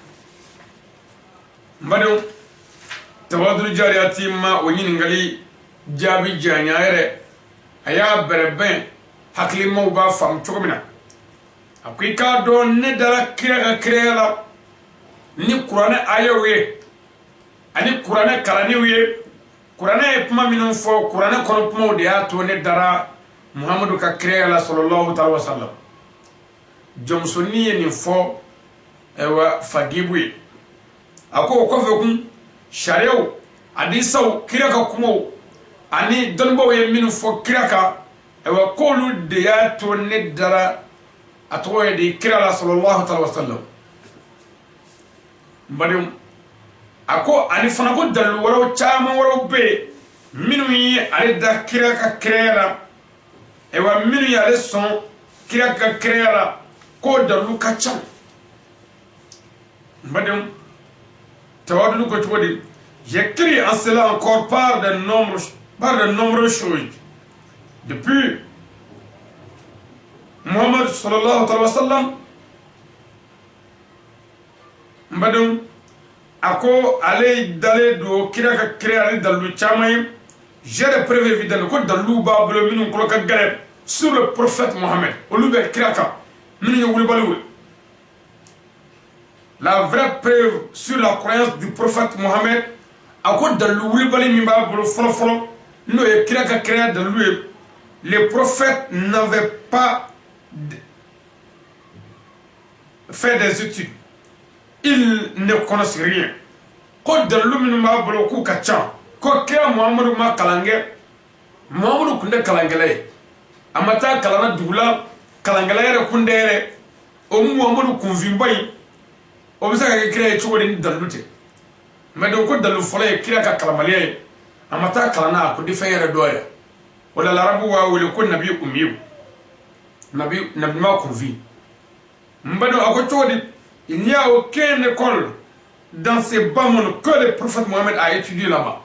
N badenw, Tawadudu Jariyati ma o ɲininkali jaabi janya yɛrɛ, a y'a bɛrɛbɛn hakilimaw b'a faamu cogo min na. A ko i k'a dɔn, ne dara kira ka kiraya la ni kuranɛ ayaw ye ani kuranɛ kalanniw ye. Kuranɛ ye kuma minnu fɔ, kuranɛ kɔnɔ kumaw de y'a to ne dara Muhamadu ka kiraya la sallallahu alaihi wa sallam. Jɔnmusonin ye nin fɔ ayiwa Fadibu ye. A ko o kɔfɛ kun, sariyaw, hadisaw, kira ka kumaw ani dɔnnibaw ye minnu fɔ kira kan, ayiwa, k'olu de y'a to ne dara, a tɔgɔ ye di, kira la sallallahu alaihi wa sallam. N badenw, a ko ani fana ko dalilu wɛrɛw caman wɛrɛw bɛ yen minnu ye ale da kira ka kiraya la, ayiwa, minnu ye ale sɔn kira ka kiraya la, k'o dalilu ka ca. N badenw, Tawadudu ko cogo di? J'ai cru en cela encore par de nombreuses choses depuis Muhammad sallallahu alaihi wa sallam. N badenw, a ko ale dalen don kira ka kira ani dalilu caman ye. J'ai des preuves évidentes, ko dalilu b'a bolo minnu kɔrɔ ka gɛlɛn, sur le prophète Mohammed, olu bɛ kira kan minnu ye wulibaliw ye. La vraie preuve sur la croyance du prophète Mohammed, a ko dalilu wulibali min b'a bolo fɔlɔ fɔlɔ, n'o ye kira ka kiraya dalilu ye, les prophètes n'avaient pas fait des études, ils ne connaissent rien. Ko dalilu minnu b'a bolo k'u ka ca, ko kira Muhamadu ma kalan kɛ. Muhamadu kun tɛ kalankɛla ye, a ma taa kalan na dugu la, kalankɛla yɛrɛ kun tɛ yɛrɛ. O Muhamadu kunfinba in, o bɛ se ka kɛ kira ye cogo di ni dalilu tɛ? Mɛ donc ko dalilu fɔlɔ ye kira ka kalanbaliya ye, a ma taa kalan na, a kun tɛ fɛn yɛrɛ dɔn yɛrɛ. O la larabu b'a wele ko nabi umiyu, nabi nabima kunfin. N badenw, a ko cogo di? Il n'y a aucune école dans ce bas monde que le prophète Mohammed a étudié là-bas.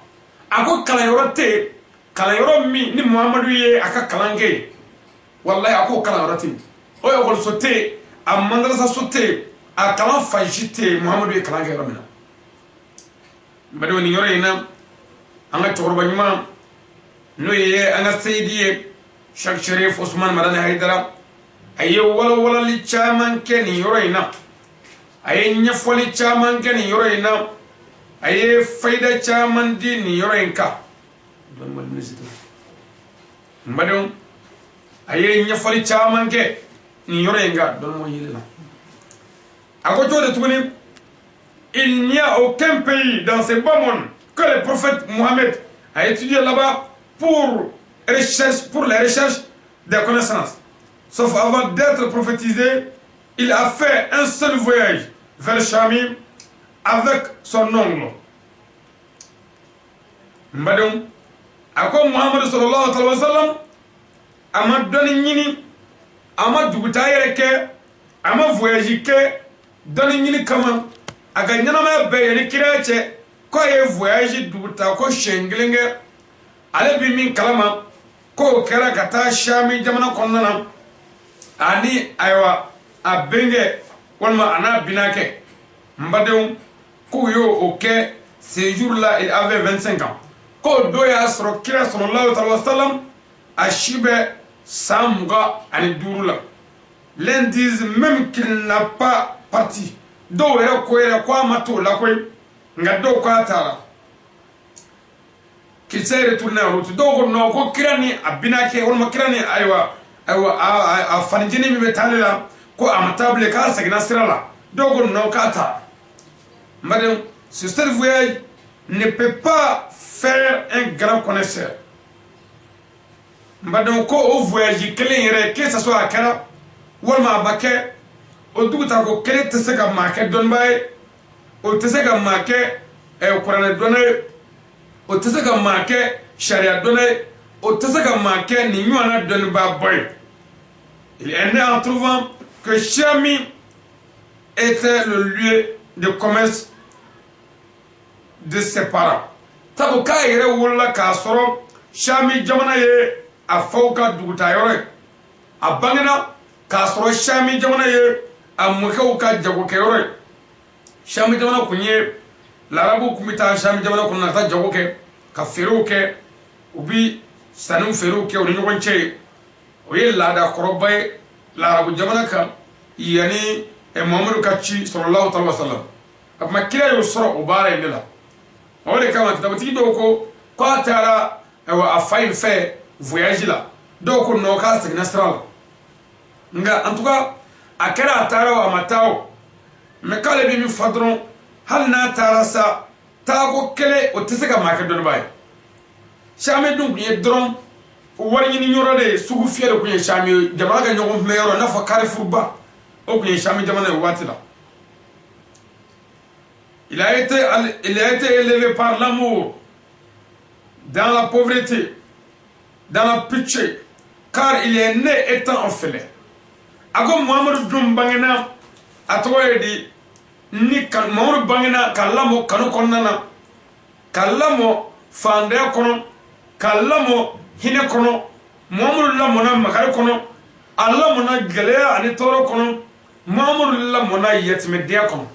A ko kalanyɔrɔ tɛ yen, kalanyɔrɔ min ni Muhamadu ye a ka kalan kɛ yen, walayi, a k'o kalanyɔrɔ tɛ yen, o ekɔliso tɛ yen, a madrasaso tɛ yen, a kalan fan si tɛ yen Muhamadu ye kalan kɛ yɔrɔ min na. N badenw, nin yɔrɔ in na, an ka cɛkɔrɔba ɲuman, n'o ye an ka seyidi ye, Cheikh Sherif Osman Madani Hayidara, a ye walawalali caman kɛ nin yɔrɔ in na, a ye ɲɛfɔli caman kɛ nin yɔrɔ in na, a ye fayida caman di nin yɔrɔ in kan. N badenw, a ye ɲɛfɔli caman kɛ nin yɔrɔ in kan dɔnni yiri la. A ko cogo di tuguni? Il n'y a aucun pays dans ce bas monde que le prophète Mohammed a étudié là-bas pour les recherches des connaissances. Sauf avant d'être prophétisé, il a fait un seul voyage vers Chami avec son oncle. N badenw, a ko Muhammadu sallallahu alaihi wa sallam a ma dɔnni ɲini, a ma dugutaa yɛrɛ kɛ, a ma voyage kɛ dɔnni ɲini kama a ka ɲɛnamaya bɛɛ yanni kiraya cɛ. Ko a ye voyage dugutaa ko siɲɛ kelen kɛ, ale bi min kalama, k'o kɛra ka taa Sami jamana kɔnɔna na ani ayiwa a benkɛ walima a n'a binakɛ. N badenw, k'u y'o o kɛ. Ce jour là il avait 25 ans. K'o don y'a sɔrɔ kira sallallahu alaihi wa sallam a si bɛ san 25 la. L'un disent même qu'il n'a pas parti. Dɔw yɛrɛ ko yɛrɛ ko a ma t'o la koyi, nka dɔw ko a taara, qu'il s'est retourné en route. Dɔw ko non, ko kira ni a binakɛ walima kira ni ayiwa a fanicinin min bɛ taale la, ko a ma taa bilen, k'a seginna sira la. Dɔw ko non, k'a taara. N badenw, sur ce voyage ne peut pas faire un grand connaisseur. N badenw, ko o voyage kelen yɛrɛ, que ce soit a kɛra walima a ma kɛ, o dugutako kelen tɛ se ka maa kɛ dɔnnibaa ye, o tɛ se ka maa kɛ kuranɛ dɔnna ye, o tɛ se ka maa kɛ sariya dɔnna ye, o tɛ se ka maa kɛ nin ɲɔgɔnna dɔnnibaaba ye. Il est né en trouvant que Chami était le lieu de commerce de ses parents. Sabu k'a yɛrɛ wolola k'a sɔrɔ Shami jamana ye a faw ka duguta yɔrɔ ye. A bangena k'a sɔrɔ Shami jamana ye a mɔkɛw ka jagokɛyɔrɔ ye. Shami jamana kun ye, larabu kun bɛ taa Shami jamana kɔnɔ ka taa jago kɛ, ka feerew kɛ, u bi sanniw feerew kɛ u ni ɲɔgɔn cɛ ye. O ye laada kɔrɔba ye larabu jamana kan yanni Muhamadu ka ci, sallallahu alaihi wa sallam. A tuma kira y'o sɔrɔ o baara in de la. O de kama kitabatigi dɔw ko k'a taara, ayiwa, a fa in fɛ voyage la. Dɔw ko non, k'a seginna sira la. Nka en tout cas, a kɛra a taara o, a ma taa o, mais k'ale bɛ min fɔ dɔrɔn, hali n'a taara sa, taako kelen o tɛ se ka maa kɛ dɔnnibaa ye. Sami dun tun ye dɔrɔn wari ɲini yɔrɔ de ye, sugu fiyɛ de tun ye Sami jamana ka ɲɔgɔn kunbɛ yɔrɔ, i n'a fɔ Carrefour ba, o tun ye Sami jamana ye o waati la. Il a été élevé par l'amour, dans la pauvreté, dans la pitié, car il est né étant orphelin. A ko Muhamadu dun bangena, a tɔgɔ ye di, ni Muhamadu bangena ka lamɔ kanu kɔnɔna na, ka lamɔ fandaya kɔnɔ, ka lamɔ hinɛ kɔnɔ. Muhamadu lamɔna makari kɔnɔ, a lamɔna gɛlɛya ani tɔɔrɔ kɔnɔ. Muhamadu lamɔna yatimɛdenya kɔnɔ.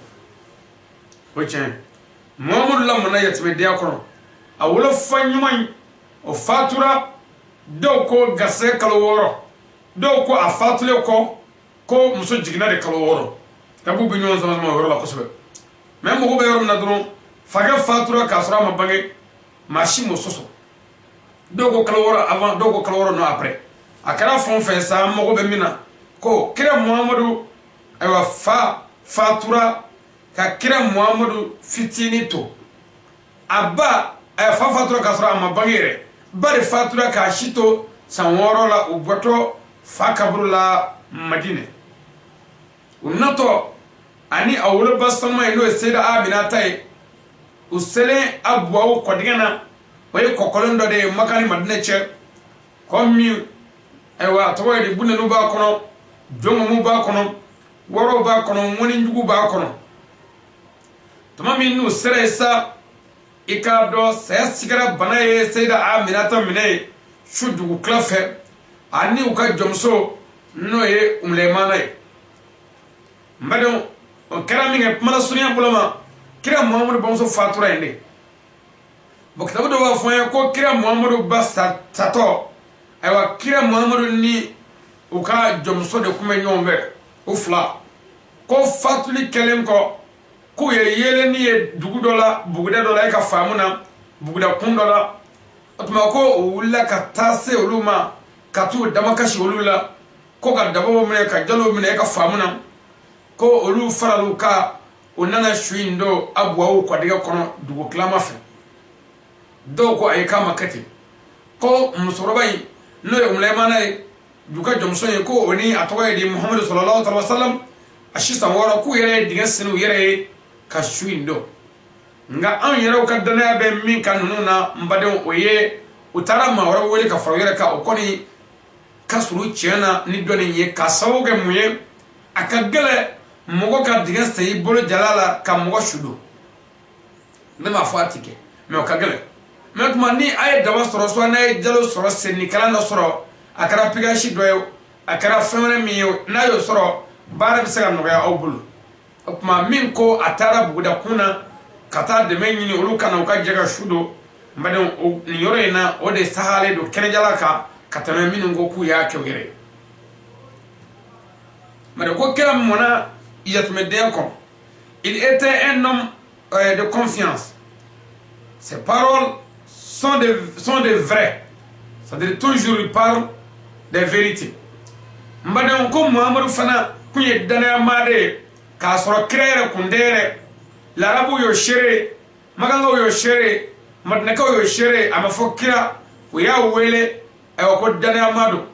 O tiɲɛ, Muhamadu lamɔna yatimɛdenya kɔnɔ. A wolofa ɲuman in, o fatura. Dɔw ko garisɛgɛ kalo 6, dɔw ko a fatulen kɔ ko muso jiginna de kalo 6. Tabu bɛ ɲɔgɔn sama sama o yɔrɔ la kosɛbɛ. Mais mago bɛ yɔrɔ min na dɔrɔn, fakɛ fatura k'a sɔrɔ a ma bange, maa si m'o sɔsɔ. Dɔw ko kalo 6 avant, dɔw ko kalo 6 non après. A kɛra fɛn o fɛn sa, an mago bɛ min na, ko kira Muhamadu, ayiwa, fa fatura ka kira Muhamadu fitinin to. A ba, a fa fatura k'a sɔrɔ a ma bange yɛrɛ. Ba de fatura k'a si to san 6 la. U bɔtɔ fa kaburu la Madinɛ, u natɔ ani a woloba sanuma ye, n'o ye Seyida Aminata ye, u selen Abuwaw kɔdingɛ na, o ye kɔkɔlen dɔ de ye Maka ni Madinɛ cɛ, kɔ min, ayiwa, a tɔgɔ ye di, bunɛnu b'a kɔnɔ, jɔnŋɔmu b'a kɔnɔ, wɔrɔw b'a kɔnɔ, ŋɔnijugu b'a kɔnɔ. Tuma min n'u sera yen sa, i k'a dɔn saya sigara bana ye Seyida Aminata minɛ ye su dugukila fɛ, ani u ka jɔnmuso, n'o ye Umulɛmana ye. N badenw, o kɛra min kɛ, kumala surunya bolo ma, kira Muhamadu bamuso fatura yen de. Bon, kitabu dɔ b'a fɔ an ye ko kira Muhamadu ba satɔ, ayiwa, kira Muhamadu ni u ka jɔnmuso de kun bɛ ɲɔgɔn fɛ, u fila. Ko fatuli kɛlen kɔ, k'u ye yeelenni ye dugu dɔ la, buguda dɔ la, e ka faamu na, buguda kun dɔ la. O tuma ko u wulila ka taa se olu ma, ka t'u damakasi olu la, ko ka dabaw minɛ, ka jalow minɛ, e ka faamu na, ko olu faral'u kan, u nana su in don Abuwaw kɔdingɛ kɔnɔ dugu tilama fɛ. Dɔw ko ayi, k'a ma kɛ ten. Ko musokɔrɔba in, n'o ye Umulɛmana ye, u ka jɔnmuso ye, ko o ni a tɔgɔ ye di, Muhamadu sallallahu alaihi wa sallam, a si san 6, k'u yɛrɛ ye dingɛ sen u yɛrɛ ye ka su in don. Nka anw yɛrɛw ka danaya bɛ min kan ninnu na, n badenw, o ye u taara maa wɛrɛ wele ka fara u yɛrɛ kan. O kɔni ka surun tiɲɛ na ni dɔnni ye, k'a sababu kɛ mun ye? A ka gɛlɛn mɔgɔ ka dingɛ sen i bolo jala la ka mɔgɔ su don. Ne m'a fɔ a ti kɛ, mais o ka gɛlɛn. Mais tuma ni a ye daba sɔrɔ, soit n'a ye jalo sɔrɔ, sennikɛlan dɔ sɔrɔ, a kɛra pigasi dɔ ye, a kɛra fɛn wɛrɛ min ye, n'a y'o sɔrɔ, baara bɛ se ka nɔgɔya aw bolo. O tuma min ko a taara buguda kun na ka taa dɛmɛ ɲini olu kana u ka jɛ ka su don, n badenw, nin yɔrɔ in na, o de sahalen don kɛnɛjala kan ka tɛmɛ minnu ko k'u y'a kɛ u yɛrɛ ye. Mais ko kira mɔnna yatimɛdenya kɔnɔ. Il était un homme de confiance. Ses paroles sont des vraies, c'est-à-dire toujours il parle des vérités. N badenw, ko Muhamadu fana kun ye danaya maa de ye, k'a sɔrɔ kira yɛrɛ kun tɛ yɛrɛ. Larabu y'o seere. Makankaw y'o seere, Madinakaw y'o seere, a ma fɔ kira. U y'a wele, ayiwa, ko danayama don.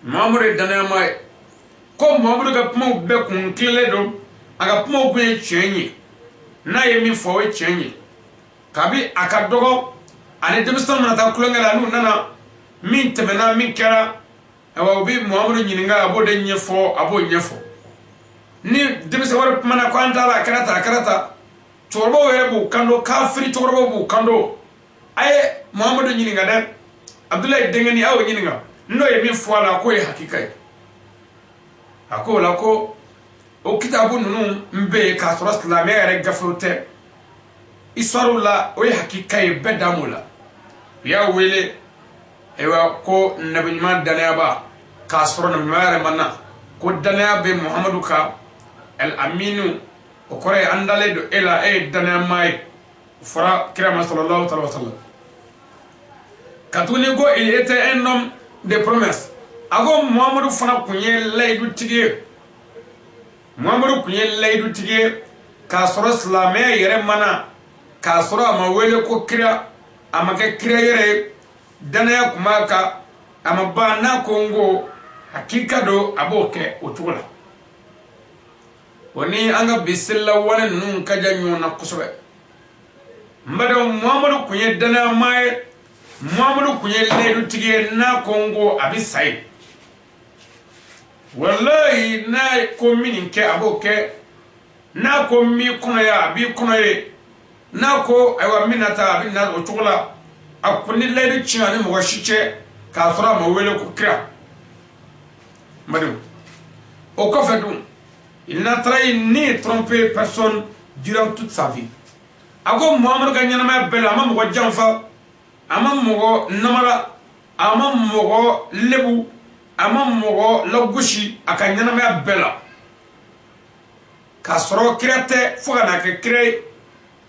Muhamadu ye danayama ye, ko Muhamadu ka kumaw bɛɛ kun tilenlen don, a ka kumaw kun ye tiɲɛ ye, n'a ye min fɔ, o ye tiɲɛ ye. Kabi a ka dɔgɔ ani denmisɛnw mana taa tulonkɛ la, n'u nana min tɛmɛna, min kɛra, ayiwa, u bɛ Muhamadu ɲininka, a b'o de ɲɛfɔ, a b'o ɲɛfɔ. Ni denmisɛn wɛrɛ kumana ko an taara, a kɛra tan, a kɛra tan, cɛkɔrɔbaw yɛrɛ b'u kanto, kafiri cɛkɔrɔbaw b'u kanto: a ye Muhamadu ɲininka dɛ, Abudulayi denkɛni, a y'o ɲininka, n'o ye min fɔ a la, k'o ye hakika ye. A ko o la ko o kitabu ninnu bɛ yen k'a sɔrɔ silamɛya yɛrɛ gafew tɛ, histoire la, o ye hakika ye, bɛɛ dan b'o la. U y'a wele, ayiwa, ko nabiɲuman danayaba, k'a sɔrɔ nabiɲuman yɛrɛ ma na, ko danaya bɛ Muhamadu kan, al aminu, o kɔrɔ ye an dalen don e la, e ye danayama ye. O fɔra kira ma, sallallahu alaihi wa sallam. Ka tuguni ko il était un homme de promesse. A ko Muhamadu fana kun ye layidutigi ye. Muhamadu kun ye layidutigi ye k'a sɔrɔ silamɛya yɛrɛ ma na, k'a sɔrɔ a ma wele ko kira, a ma kɛ kira yɛrɛ ye, danaya kun b'a kan, a ma ban. N'a ko n ko hakika don, a b'o kɛ o cogo la. O ni an ka bi selilawale ninnu ka jan ɲɔgɔn na kosɛbɛ. N badenw, Muhamadu kun ye danayamaa ye, Muhamadu kun ye layidutigi ye. N'a ko n ko, a bɛ sa yen, walayi. N'a ko min nin kɛ, a b'o kɛ. N'a ko n b'i kɔnɔ ye, a b'i kɔnɔ ye. N'a ko ayiwa, n bɛna taa, a bɛ na o cogo la. A ko ni layidu tiɲɛ ani mɔgɔ si cɛ k'a sɔrɔ a ma wele ko kira. N badenw, o kɔfɛ dun, il n'a trahi ni trompé personne durant toute sa vie. A ko Muhamadu ka ɲɛnamaya bɛɛ la, a ma mɔgɔ janfa, a ma mɔgɔ namara, a ma mɔgɔ lebu, a ma mɔgɔ lagosi a ka ɲɛnamaya bɛɛ la, k'a sɔrɔ kira tɛ fo ka n'a kɛ kira ye.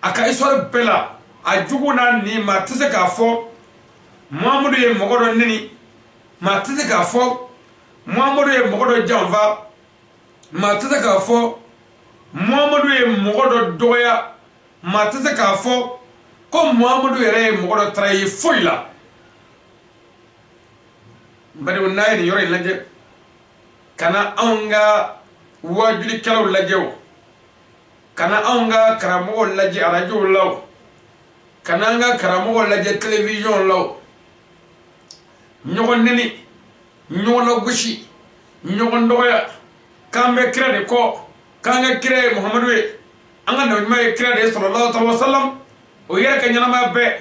A ka histoire bɛɛ la, a jugu n'a nin, maa tɛ se k'a fɔ Muhamadu ye mɔgɔ dɔ neni, maa tɛ se k'a fɔ Muhamadu ye mɔgɔ dɔ janfa, maa tɛ se k'a fɔ Muhamadu ye mɔgɔ dɔ dɔgɔya, maa tɛ se k'a fɔ ko Muhamadu yɛrɛ ye mɔgɔ dɔ trahi foyi la. N badenw, n'a ye nin yɔrɔ in lajɛ, ka na anw ka waajulikɛlaw lajɛ, o ka na anw ka karamɔgɔw lajɛ arajow la, o ka na an ka karamɔgɔw lajɛ télévision la, o ɲɔgɔn neni, ɲɔgɔn lagosi, ɲɔgɔn dɔgɔya, k'an bɛ kira de kɔ, k'an ka kira ye Muhamadu ye, an ka nabiɲuman ye kira de ye, sallallahu alaihi wa sallam. O yɛrɛ ka ɲɛnamaya bɛɛ,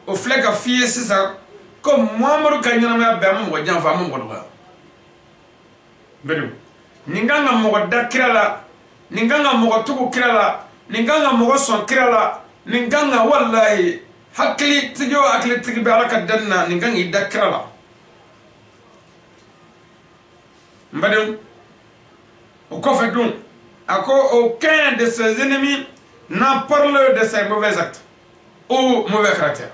o filɛ ka f'i ye sisan ko Muhamadu ka ɲɛnamaya bɛɛ, a ma mɔgɔ janfa, a ma mɔgɔ dɔgɔya. Bɛɛ nin kan ka mɔgɔ da kira la, nin kan ka mɔgɔ tugu kira la, nin kan ka mɔgɔ sɔn kira la, nin kan ka, walayi, hakilitigi o hakilitigi bɛ Ala ka danni na, nin kan k'i da kira la. N badenw, o kɔfɛ dun, a ko aucun de ses ennemis n'a parlé de ses mauvais actes ou mauvais caractère.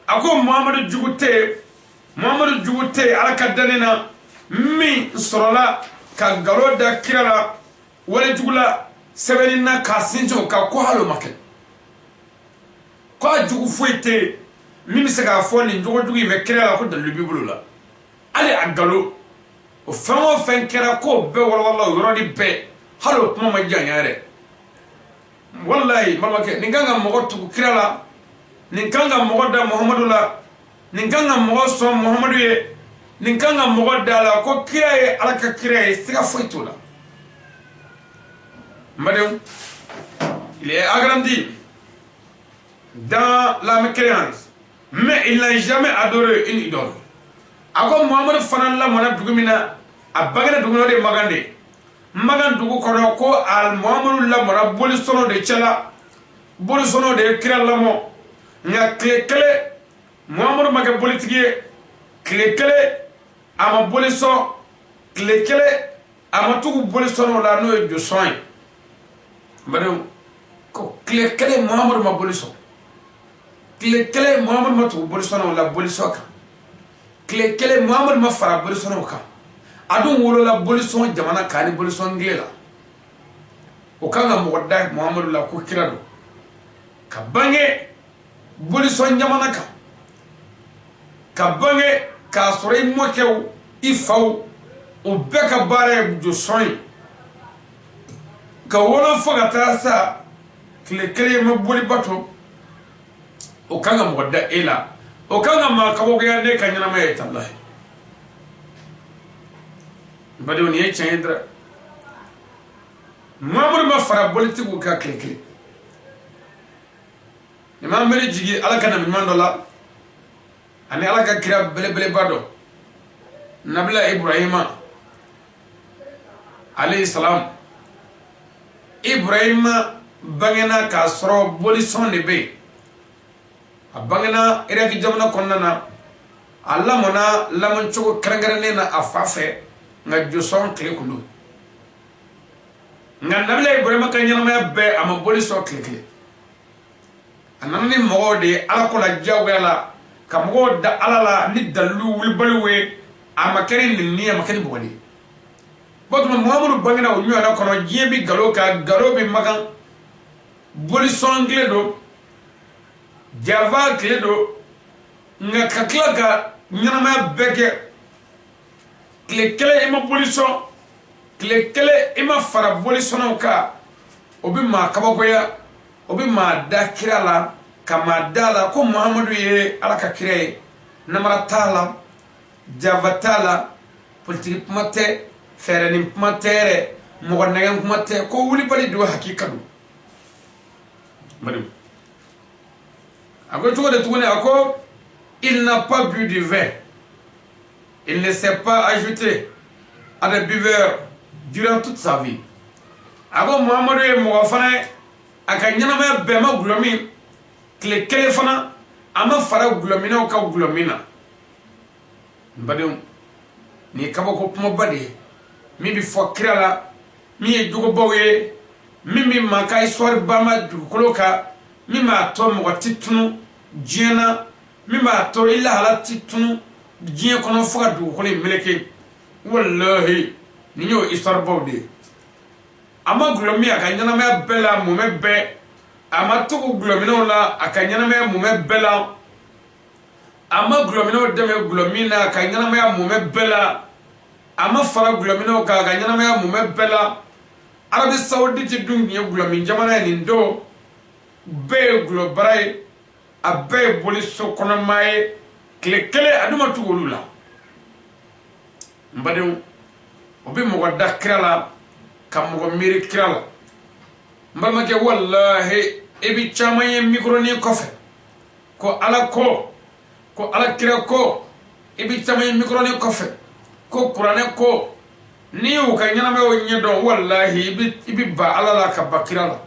A ko Muhamadu jugu tɛ yen, Muhamadu jugu tɛ yen Ala ka danni na min sɔrɔla ka nkalon da kira la, wale jugu la, sɛbɛnni na, k'a sinsin o kan, ko hali o ma kɛ, ko a jugu foyi tɛ yen min bɛ se k'a fɔ nin jogo jugu in bɛ kira la, ko dalilu b'i bolo la. Hali a nkalon, o fɛn o fɛn kɛra, k'o bɛɛ walawala o yɔrɔnin bɛɛ, hali o kuma ma janya yɛrɛ. Walayi, balimakɛ, nin kan ka mɔgɔ tugu kira la, nin kan ka mɔgɔ da Muhamadu la, nin kan ka mɔgɔ sɔn Muhamadu ye, nin kan ka mɔgɔ da la ko kira ye Ala ka kira ye, siga foyi t'o la. N badenw, il est agrandi dans la mécréance, mais il n'a jamais adoré une idole. A ko Muhamadu fana lamɔna dugu min na, a bangena dugu min na, o de ye Makan de ye. Makan dugu kɔnɔ, ko a Muhamadu lamɔna bolisɔnw de cɛla, bolisɔnw de ye kira lamɔ. Nka tile kelen, Muhamadu ma kɛ bolitigi ye, tile kelen a ma boli sɔn, tile kelen a ma tugu bolisɔnw la, n'o ye josɔn ye. N badenw, ko tile kelen Muhamadu ma boli sɔn, tile kelen Muhamadu ma tugu bolisɔnw la bolisɔn kan, tile kelen Muhamadu ma fara bolisɔnw kan. A dun wolola bolisɔn jamana kan ni bolisɔn tile la. O kan ka mɔgɔ da Muhamadu la ko kira don. Ka bange bolisɔn jamana kan, ka bange k'a sɔrɔ i mɔkɛw, i faw, o bɛɛ ka baara ye josɔn ye, ka wolo fo ka taa sa tile kelen ma boli bato, o kan ka mɔgɔ da e la, o kan ka maa kabakoya ne ka ɲɛnamaya ye. Talahi, n badenw, nin ye tiɲɛ ye dɛ. Mamadu ma fara bolitigiw kan tile kelen. Nin m'an bere jigi Ala ka nabi ɲuman dɔ la ani Ala ka kira belebeleba dɔ, Nabila Ibrahima alayhi salam. Ibrahima bangena k'a sɔrɔ bolisɔn de bɛ yen. A bangena Iraki jamana kɔnɔna na, a lamɔna lamɔcogo kɛrɛnkɛrɛnnen na a fa fɛ, nka josɔn tile kun don. Nka Nabila Ibrahima ka ɲɛnamaya bɛɛ, a ma boli sɔn tile kelen. A nana ni mɔgɔw de ye Ala ko la diyagoya la, ka mɔgɔw da Ala la ni dalilu wulibaliw ye. A ma kɛ ni nɛni ye, a ma kɛ ni bugɔli ye. O tuma Muhamadu bangena o ɲɔgɔnna kɔnɔ. Diɲɛ bi galo kan, galo bi Makan, bolisɔn tile don, janfa tile don. Nka ka tila ka ɲɛnamaya bɛɛ kɛ, tile kelen i ma boli sɔn, tile kelen i ma fara bolisɔnnaw kan, o bɛ maa kabakoya, o bɛ maa da kira la, ka maa da la ko Muhamadu ye Ala ka kira ye. Namara t'a la, janfa t'a la, politiki kuma tɛ, fɛɛrɛni kuma tɛ yɛrɛ, mɔgɔ nɛgɛn kuma tɛ, ko wulibali don, hakika don. Badenw, a ko cogo di tuguni? A ko il n'a pas bu du vin, il ne s'est pas ajouté à des buveurs durant toute sa vie. A ko Muhamadu ye mɔgɔ fana ye, a ka ɲɛnamaya bɛɛ ma gulɔ min, tile kelen fana a ma fara gulɔminɛw ka gulɔ min na. N badenw, nin ye kabako kumaba de ye min bɛ fɔ kira la, min ye jogobaw ye, min bɛ maa ka histoire banba dugukolo kan, min b'a to mɔgɔ tɛ tunu diɲɛ na, min b'a to i lahala tɛ tunu diɲɛ kɔnɔ fo ka dugukolo in meleke. Walahi, nin y'o histoire baw de ye. A ma gulɔ min a ka ɲɛnamaya bɛɛ la, mumɛ bɛɛ a ma tugu gulɔminɛw la a ka ɲɛnamaya mumɛ bɛɛ la, a ma gulɔminɛw dɛmɛ gulɔ min na a ka ɲɛnamaya mumɛ bɛɛ la, a ma fara gulɔminɛw kan a ka ɲɛnamaya mumɛ bɛɛ la. Arabie Saoudite dun tun ye gulɔmin jamana ye. Nin don bɛɛ ye gulɔbara ye, a bɛɛ ye boli so kɔnɔmaa ye. Tile kelen a dun ma tugu olu la. N badenw, o bɛ mɔgɔ da kira la, ka mɔgɔ miiri kira la. N balimakɛ, walahi, i bɛ caman ye mikoronin kɔfɛ ko Ala ko, ko Ala kira ko. I bɛ caman ye mikoronin kɔfɛ ko kuranɛ ko. N'i y'u ka ɲɛnamayaw ɲɛdɔn, walahi, i bɛ ba Ala la ka ba kira la.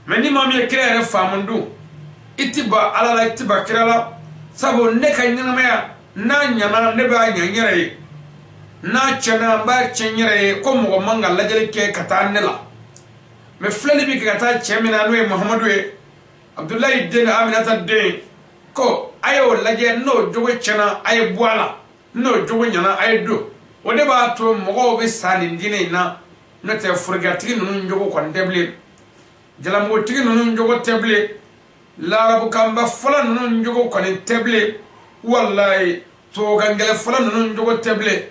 Mɛ ni maa min ye kira yɛrɛ faamu dun, i ti ba Ala la, i ti ba kira la. Sabu ne ka ɲɛnamaya n'a ɲana, ne b'a ɲɛ n yɛrɛ ye, n'a tiɲɛna, n b'a tiɲɛ n yɛrɛ ye. Ko mɔgɔ man ka lajɛli kɛ ka taa ne la, mɛ filɛli bɛ kɛ ka taa cɛ min na, n'o ye Muhamadu ye, Abudulayi den, Aminata den, ko a y'o lajɛ. N'o jogo tiɲɛna, a ye bɔ a la. N'o jogo ɲɛna, a ye don. O de b'a to mɔgɔw bɛ sa nin diinɛ in na. N'o tɛ, forokiyatigi ninnu jogo kɔni tɛ bilen, jalamugutigi ninnu jogo tɛ bilen, larabukanba fɔlɔ ninnu jogo kɔni tɛ bilen, walayi, tubabukankɛlɛ fɔlɔ ninnu jogo tɛ bilen.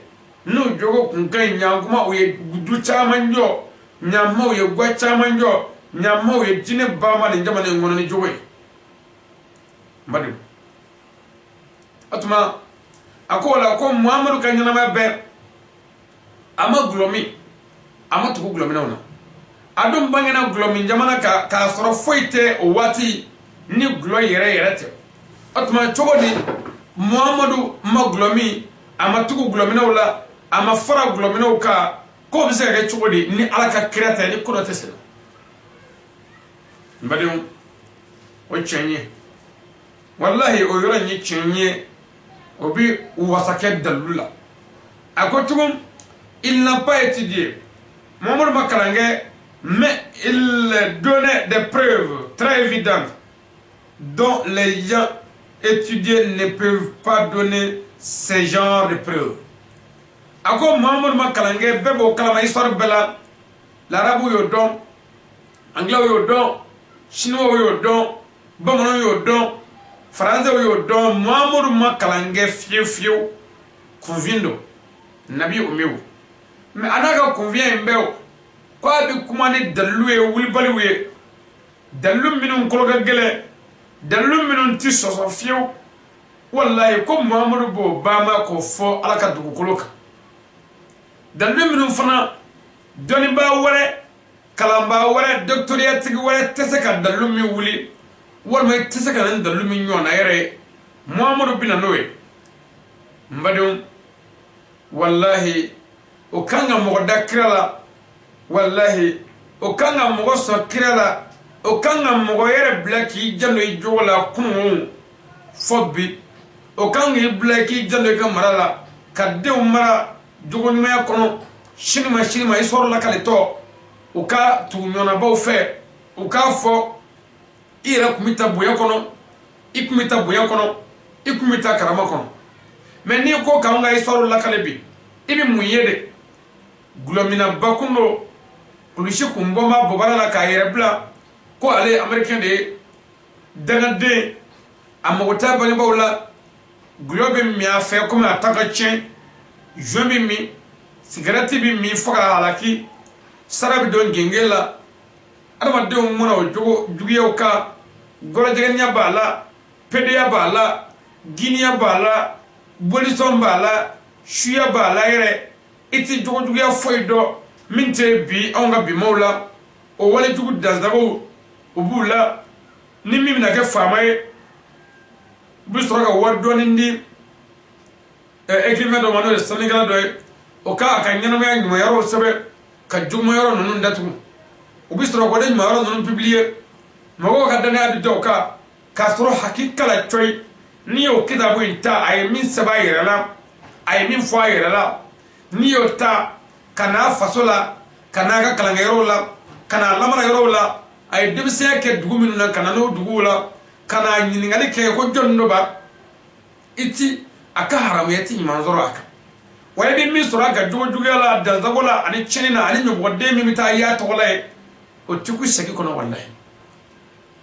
N'u jogo kun ka ɲi, ɲankuma u ye du caman jɔ, ɲankuma u ye gwa caman jɔ, ɲankuma u ye diinɛ banba nin jamana in kɔnɔ ni jogo ye. N badenw, o tuma a ko o la ko Muhamadu ka ɲɛnamaya bɛɛ, a ma gulɔ min, a ma tugu gulɔminɛw na. A dun bangena gulɔmin jamana kan k'a sɔrɔ foyi tɛ o waati ni gulɔ yɛrɛ yɛrɛ tɛ. O tuma cogo di Muhamadu ma gulɔ min, a ma tugu gulɔminɛw la, a ma fara gulɔminɛw kan? K'o bɛ se ka kɛ cogo di ni Ala ka kira tɛ, ni ko dɔ tɛ sen na? N badenw, o tiɲɛ ye, walahi, o yɔrɔ in ye tiɲɛ ye, o bɛ wasakɛ dalilu la. A ko tugun il n'a pas étudié, Muhamadu ma kalan kɛ, mais il donnait des preuves très évidentes dont les gens étudiés ne peuvent pas donner ce genre de preuves. A ko Muhamadu ma kalan kɛ, bɛɛ b'o kalama histoire bɛɛ la. L'arabu y'o dɔn, anglais y'o dɔn, Siniwaw y'o dɔn, bamananw y'o dɔn, faransɛw y'o dɔn. Muhamadu ma kalan kɛ fiyewu fiyewu, kunfin don, nabi umiw. Mais a n'a ka kunfinya in bɛɛ, o ko a bɛ kuma ni dalilu ye, wulibaliw ye, dalilu minnu kolo ka gɛlɛn, dalilu minnu ti sɔsɔ fiyewu. Walayi, ko Muhamadu b'o baama k'o fɔ Ala ka dugukolo kan, dalilu minnu fana dɔnnibaa wɛrɛ, kalanbaa wɛrɛ, dɔktoriyatigi wɛrɛ tɛ se ka dalilu min wuli, walima i tɛ se ka nin dalilu min ɲɔgɔnna yɛrɛ ye, Muhamadu bɛ na n'o ye. N badenw, walahi, o kan ka mɔgɔ da kira la, walahi, o kan ka mɔgɔ sɔn kira la, o kan ka mɔgɔ yɛrɛ bila k'i janto i jogo la kunun fɔ bi, o kan k'i bila k'i janto i ka mara la, ka denw mara jogoɲumanya kɔnɔ. Sini ma sini ma, i sɔrɔ lakalitɔ u ka tugu ɲɔgɔnnabaw fɛ, u k'a fɔ i yɛrɛ tun bɛ taa bonya kɔnɔ, i tun bɛ taa bonya kɔnɔ, i tun bɛ taa karama kɔnɔ. Mais n'i ko k'anw ka histoire lakale bi, i bɛ mun ye de? Gulɔminaba kun don, kulusi kun bɔ b'a bɔbara la k'a yɛrɛ bila ko ale ye américain de ye, dangaden, a mago t'a bangebaaw la, gulɔ bɛ min a fɛ komi a ta ka tiɲɛ, joint bɛ min, sigarɛti bɛ min fo ka halaki, sara bɛ don genge la. Adamadenw mana o jogo juguyaw kan, gɔrɔjɛgɛniya b'a la, pedeya b'a la, giniya b'a la, bolisɔn b'a la, suya b'a la yɛrɛ. I tɛ jogo juguya foyi dɔn min tɛ bi anw ka bimaw la. O walejugu dansagow, u b'u la. Ni min bɛna kɛ faama ye, u bɛ sɔrɔ ka wari dɔɔni di écrivain dɔ ma, n'o ye sɛbɛnnikɛla dɔ ye, o k'a ka ɲɛnamaya ɲuman yɔrɔw sɛbɛn ka juguman yɔrɔ ninnu datugu. U bɛ sɔrɔ k'o de ɲuman yɔrɔ ninnu publier, mɔgɔw ka danaya bɛ da o kan, k'a sɔrɔ hakika la cɔyi, n'i y'o kitabu in ta, a ye min sɛbɛn a yɛrɛ la, a ye min fɔ a yɛrɛ la, n'i y'o ta ka n'a faso la, ka n'a ka kalankɛyɔrɔw la, ka n'a lamara yɔrɔw la, a ye denmisɛnya kɛ dugu minnu na, ka na n'o duguw la, ka n'a ɲininkali kɛ ko jɔnni dɔ ba i ti a ka haramuya, ti ɲuman sɔrɔ a kan. Wa i bɛ min sɔrɔ a ka jogo juguya la, dansago la, ani tiɲɛni na, ani ɲɔbɔgɔden min bɛ taa y'a tɔgɔ la ye, o ti ku sɛgi kɔnɔ, walahi.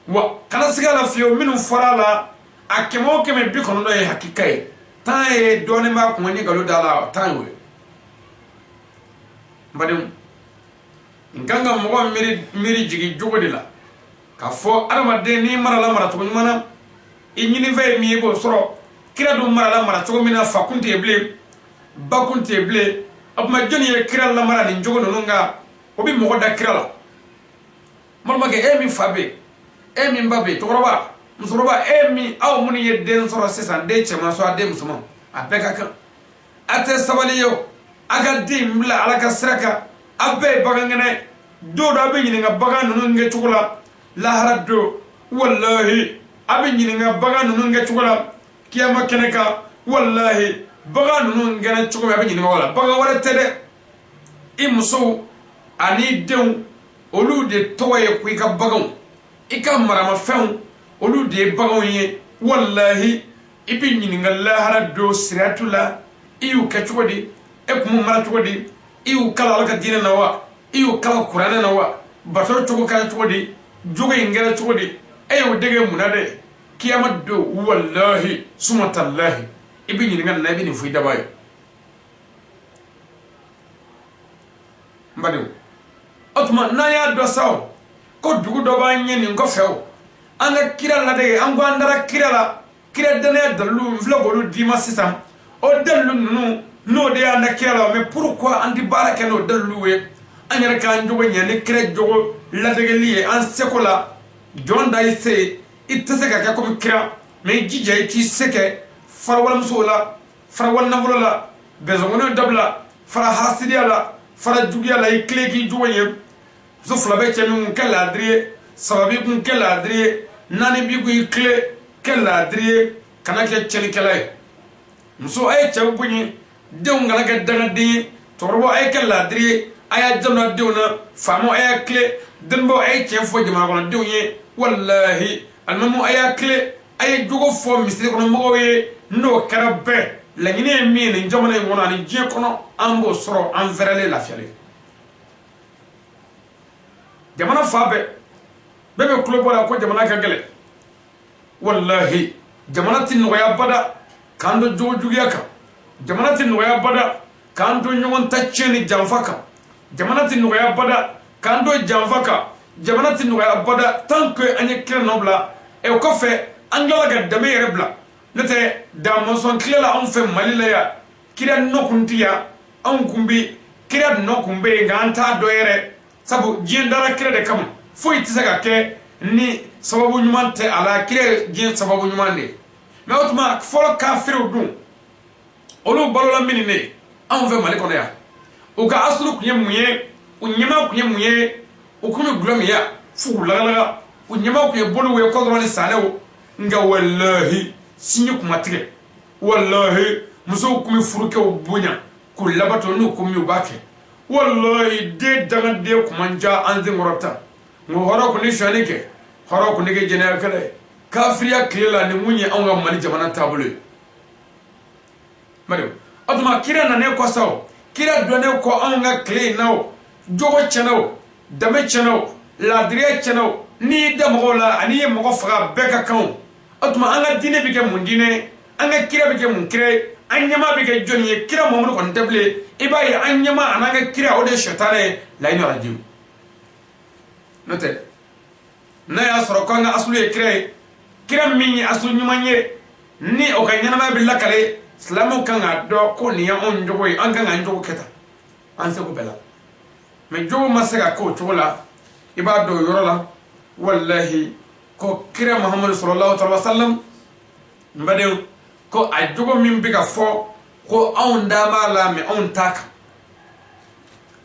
Wa kana siga la fiyewu, minnu fɔra a la, a 100 o 100, 90 ye hakika ye, 10 ye dɔɔnin b'a kun ni nkalon da la, 10 y'o ye. N badenw, n kan ka mɔgɔ miiri miiri jigin jogo de la k'a fɔ adamaden n'i marala maracogo ɲuman na, i ɲinifɛn ye min ye, i b'o sɔrɔ. Kira dun marala mara cogo min na, fa kun tɛ yen bilen, ba kun tɛ yen bilen. O tuma, jɔnni ye kira lamara nin jogo ninnu kan? O bɛ mɔgɔ da kira la. Balimakɛ, e min fa bɛ yen, e min ba bɛ yen, cɛkɔrɔba, musokɔrɔba, e min, aw minnu ye den sɔrɔ sisan, den cɛman sɔrɔ, a den musoman, a bɛɛ ka kan. A tɛ sabali ye o, a ka den bila Ala ka sira kan. A bɛɛ ye bagan kɛnɛ don dɔ, a bɛ ɲininka bagan ninnu kɛcogo la lahara don. Walahi, a bɛ ɲininka bagan ninnu kɛcogo la kiyama kɛnɛ kan. Walahi, bagan ninnu kɛnɛ cogo min, a bɛ ɲininka o la. Bagan wɛrɛ tɛ dɛ, i musow ani denw, olu de tɔgɔ ye ko i ka baganw, i ka maramafɛnw, olu de ye baganw ye. Walahi, i bɛ ɲininka lahara don siratu la, i y'u kɛ cogo di? E kun b'u mara cogo di? I y'u kalan Ala ka diinɛ na wa? I y'u kalan kuranɛ na wa? Bato cogo kɛra cogo di? Jogo in kɛra cogo di? E y'u dege mun na dɛ? Kiyama don, walahi sumatalahi, i bɛ ɲininka nin na, i bɛ nin fɔ i daba ye. N badenw, o tuma n'an y'a dɔn sa o ko dugu dɔ b'an ɲɛ nin kɔfɛ, o an ka kira ladege, an ko an dara kira la, kira danaya dalilu n filɛ k'olu d'i ma sisan. O dalilu ninnu, n'o de y'an da kira la, mais pourquoi an tɛ baara kɛ n'o dalilu ye? An yɛrɛ k'an jogo ɲɛ ni kira jogo ladegeli ye an seko la. Jɔn da i se, i tɛ se ka kɛ komi kira, mais i jija i k'i se kɛ. Fara walimusow la, fara wali nafolo la, bɛnsɔnkɔniw dabila, fara hasidiya la, fara juguya la, i tile k'i jogo ɲɛ. Muso fila bɛ cɛ min kun, kɛ laadiri ye. Saba b'i kun, kɛ laadiri ye. Naani b'i kun, i tile kɛ laadiri ye, kana kɛ tiɲɛnikɛla ye. Muso, a ye cɛw bonya, denw kana kɛ dangaden ye. Cɛkɔrɔbaw, a ye kɛ laadiri ye, a y'a janto a denw na. Faamaw, a y'a tile. Dɔnnibaaw, a ye tiɲɛ fɔ jamana kɔnɔdenw ye. Walahi, alimamu, a y'a tile, a ye jogo fɔ misiri kɔnɔ mɔgɔw ye. N'o kɛra bɛɛ laɲini ye min ye nin jamana in kɔnɔ ani diɲɛ kɔnɔ, an b'o sɔrɔ, an fɛrɛlen, lafiyalen, jamana fan bɛɛ. Bɛɛ bɛ kulo bɔ la ko jamana ka gɛlɛn. Walahi, jamana tɛ nɔgɔya bada k'an to jogo juguya kan. Jamana tɛ nɔgɔya bada k'an to ɲɔgɔn ta tiɲɛ ni janfa kan. Jamana tɛ nɔgɔya bada k'an to janfa kan. Jamana tɛ nɔgɔya bada tant que an ye kira nɔ bila. O kɔfɛ, an tilala ka danbe yɛrɛ bila. N'o tɛ, damɔsɔn tile la, anw fɛ Mali la yan, kira nɔ kun tɛ yan. Anw kun bi kira nɔ kun bɛ yen, nka an t'a dɔn yɛrɛ, sabu diɲɛ dara kira de kama. Foyi tɛ se ka kɛ ni sababu ɲuman tɛ a la. Kira ye diɲɛ sababu ɲuman de ye. Mɛ o tuma, fɔlɔ kafiriw dun, olu balola min ne anw fɛ Mali kɔnɔ yan, u ka asulu kun ye mun ye? U ɲɛmaa kun ye mun ye? U kun bɛ gulɔ min ya f'u k'u lagalaga. U ɲɛmaa kun ye boliw ye, kɔdɔrɔn ni sanɛw. Nka walahi, sinji kun ma tigɛ. Walahi, musow kun bɛ furukɛw bonya k'u labato. N'u ko min, u b'a kɛ. Walahi, den dangaden kun man ca an senkɔrɔ tan. Nka hɔrɔn kun ni sonyani kɛ, hɔrɔn kun ni kɛ jɛnɛya kɛlɛ ye kafiriya tile la. Nin mun ye anw ka Mali jamana taabolo ye? Bari o tuma, kira nanen kɔ sa, o kira dɔnnen kɔ, anw ka tile in na, o jogo tiɲɛna, o danbe tiɲɛna, o laadiriya tiɲɛna. O n'i y'i da mɔgɔw la ani i ye mɔgɔ faga, bɛɛ ka kan. O o tuma, an ka diinɛ bɛ kɛ mun diinɛ ye? An ka kira bɛ kɛ mun kira ye? An ɲɛmaa bɛ kɛ jɔnni ye? Kira Muhamadu kɔni tɛ bilen. I b'a ye, an ɲɛmaa an'an ka kira, o de ye sɛtanɛ ye, layini arajiw. N'o tɛ, n'a y'a sɔrɔ ko an ka asulu ye kira ye, kira min ye asulu ɲuman ye, ni o ka ɲɛnamaya bɛ lakale, silamɛw kan k'a dɔn ko nin ye anw jogo ye, an kan k'an jogo kɛ tan an seko bɛɛ la. Mɛ jogo ma se ka k'o cogo la. I b'a dɔn o yɔrɔ la, walahi, ko kira Muhamadu sallallahu alaihi wa sallam, n badenw, ko a jogo min bɛ ka fɔ ko anw da b'a la, mɛ anw t'a kan.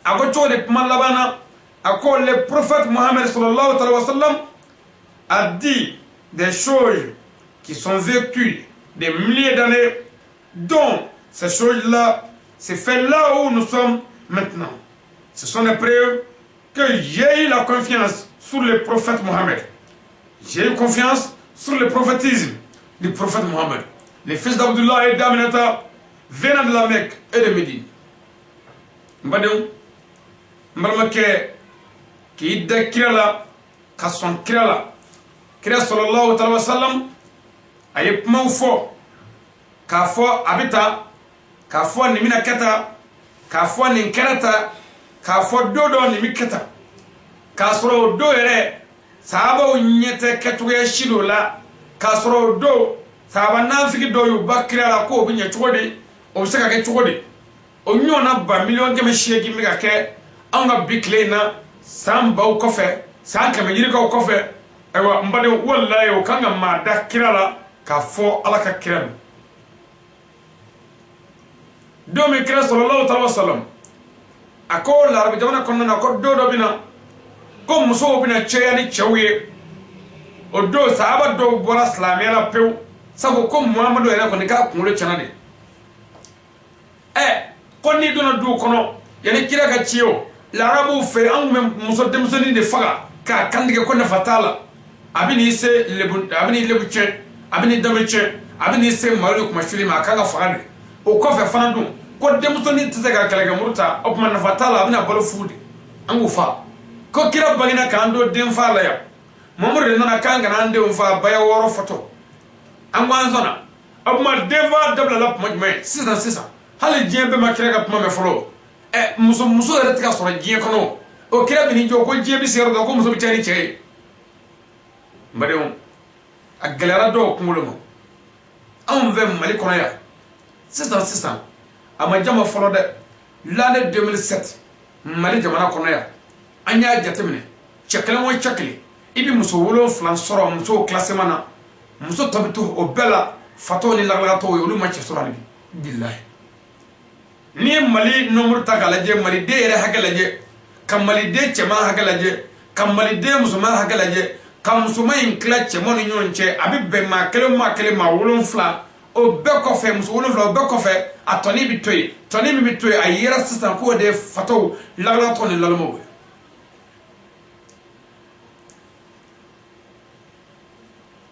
A ko cogo di? Kuma laban na, a ko: le prophète Mohammed sallallahu alaihi wa sallam a dit des choses qui sont vécues des milliers d'années, dont ces choses-là c'est fait là où nous sommes maintenant. Ce sont des preuves que j'ai eu la confiance sur le prophète Mohammed. J'ai eu confiance sur le prophétisme du prophète Mohammed, le fils d'Abdullah et d'Aminata, venant de la Mecque et de Médine. N badenw, n balimakɛ, k'i da kira la, ka sɔn kira la, kira sallallahu alaihi wa sallam, a ye kumaw fɔ k'a fɔ a bɛ tan, k'a fɔ nin bɛna kɛ tan, k'a fɔ nin kɛra tan, k'a fɔ don dɔ nin bɛ kɛ tan, k'a sɔrɔ o don yɛrɛ, sahabaw ɲɛ tɛ kɛcogoya si dɔ la. K'a sɔrɔ o don, sahaba nafigi dɔw y'u ba kira la k'o bɛ ɲɛ cogo di? O bɛ se ka kɛ cogo di? O ɲɔgɔnna 1,8 million bɛ ka kɛ anw ka bi tile in na, san baw kɔfɛ, san kɛmɛ yirikaw kɔfɛ. Ayiwa, n badenw, walayi, o kan ka maa da kira la k'a fɔ Ala ka kira don. Don min kira sallallahu alaihi wa sallam a ko larabi jamana kɔnɔna na ko don dɔ bɛ na ko musow bɛna caya ni cɛw ye, o don sahaba dɔw bɔra silamɛya la pewu, sabu ko Muhamadu yɛrɛ kɔni k'a kunkolo tiɲɛna de. Ɛ, ko n'i donna duw kɔnɔ, yanni kira ka ci, o larabuw fɛ, an tun bɛ muso denmisɛnnin de faga k'a kantigɛ, ko nafa t'a la. A bɛ n'i se lebu, a bɛ n'i lebu tiɲɛ, a bɛ n'i danbe tiɲɛ, a bɛ n'i se malo ni kumasuli ma, a kan ka faga de. O kɔfɛ fana dun, ko denmisɛnnin tɛ se ka kɛlɛkɛmuru ta, o tuma nafa t'a la, a bɛna balo fu de, an k'u fa. Ko kira bangena k'an to den fa la yan, Mamadu de nana k'an kana an denw fa baya wɔɔrɔ fɔtɔ, an ko an sɔnna. O tuma, den fa dabilala tuma jumɛn? Sisan sisan, hali diɲɛ bɛɛ ma kira ka kuma mɛn fɔlɔ. Ɛ, muso muso yɛrɛ tɛ ka sɔrɔ diɲɛ kɔnɔ, o kira bɛ n'i jɔ ko diɲɛ bɛ se yɔrɔ dɔ ko muso bɛ cɛ ni cɛ ye. N badenw, a gɛlɛyara dɔw kunkolo ma. Anw fɛ Mali kɔnɔ yan, sisan sisan, a ma jama fɔlɔ dɛ, l'année 2007, Mali jamana kɔnɔ yan, an y'a jateminɛ, cɛ kelen o cɛ kelen, i bɛ muso wolonfila sɔrɔ musow classement na. Muso tɔ bɛ to o bɛɛ la, fatɔw ni lagalagatɔw ye, olu ma cɛ sɔrɔ hali bi. Bilahi, n'i ye Mali nombre ta k'a lajɛ, maliden yɛrɛ hakɛ lajɛ, ka maliden cɛman hakɛ lajɛ, ka maliden musoman hakɛ lajɛ, ka musoman in tila cɛman ni ɲɔgɔn cɛ, a bɛ bɛn maa kelen, maa kelen, maa wolonfila. O bɛɛ kɔfɛ, muso wolonfila, o bɛɛ kɔfɛ, a tɔni bɛ to yen. Tɔni min bɛ to yen, a yera sisan k'o de ye fatɔw, lagalagatɔw ni lalɔmɔw ye.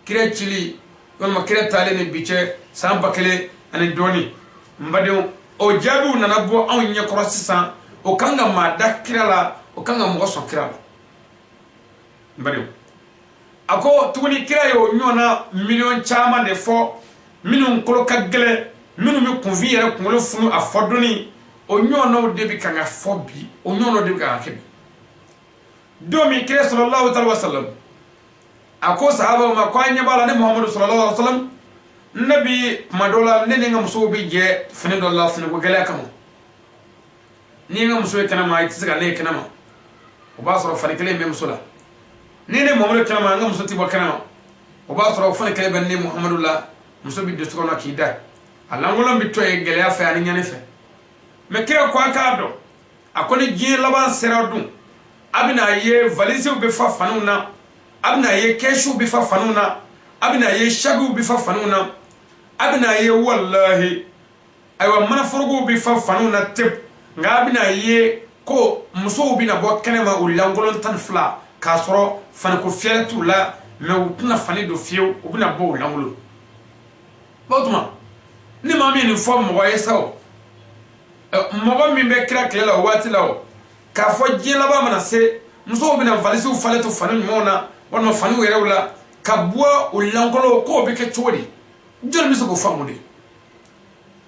Kira cili walima kira taalen ni bi cɛ, san 1000 ani dɔɔni. N badenw, o jaabiw nana bɔ anw ɲɛkɔrɔ sisan. O kan ka maa da kira la, o kan ka mɔgɔ sɔn kira la. N badenw. A ko tuguni, kira ye o ɲɔgɔnna miliyɔn caman de fɔ, minnu kolo ka gɛlɛn, minnu bɛ kunfin yɛrɛ kunkolo funu a fɔ donni. O ɲɔgɔnnaw de bɛ kan ka fɔ bi, o ɲɔgɔnnaw de bɛ kan ka kɛ bi. Don min kira sallallahu alaihi wa sallam a ko sahabaw ma ko an ɲɛ b'a la, ne Muhamadu sallallahu alaihi wa sallam, ne bi kuma dɔ la, ne ni n ka musow bi jɛ fini dɔ la finiko gɛlɛya kama. Ni n ka muso ye kɛnɛma, i tɛ se ka ne ye kɛnɛma, o b'a sɔrɔ fani kelen bɛ muso la. Ni ne Muhamadu kɛnɛma, n ka muso tɛ bɔ kɛnɛma, o b'a sɔrɔ fani kelen bɛ ne Muhamadu la. Muso bɛ don so kɔnɔ k'i da, a lankolon bɛ to yen gɛlɛya fɛ ani ɲani fɛ. Mɛ kira ko a k'a dɔn, a ko ni diɲɛ laban sera dun, a bɛna ye valisiw bɛ fa faniw na, a bɛna ye kɛsiw bɛ fa faniw na, a bɛna ye sakiw bɛ fa faniw na, a bɛna ye walahi, ayiwa, manaforokow bɛ fa faniw na tewu. Nka a bɛna ye ko musow bɛna bɔ kɛnɛma u lankolon 12, k'a sɔrɔ faniko fiyɛ t'u la, mɛ u tɛna fani don fiyewu, u bɛna bɔ u lankolon. O tuma ni maa min nin fɔ mɔgɔ ye sa, o mɔgɔ min bɛ kira tile la o waati la, o k'a fɔ diɲɛ laban mana se, musow bɛna valisiw falen to fani ɲumanw na walima faniw yɛrɛw la ka bɔ u lankolon, k'o bɛ kɛ cogo di? Jɔnni bɛ se k'o faamu de?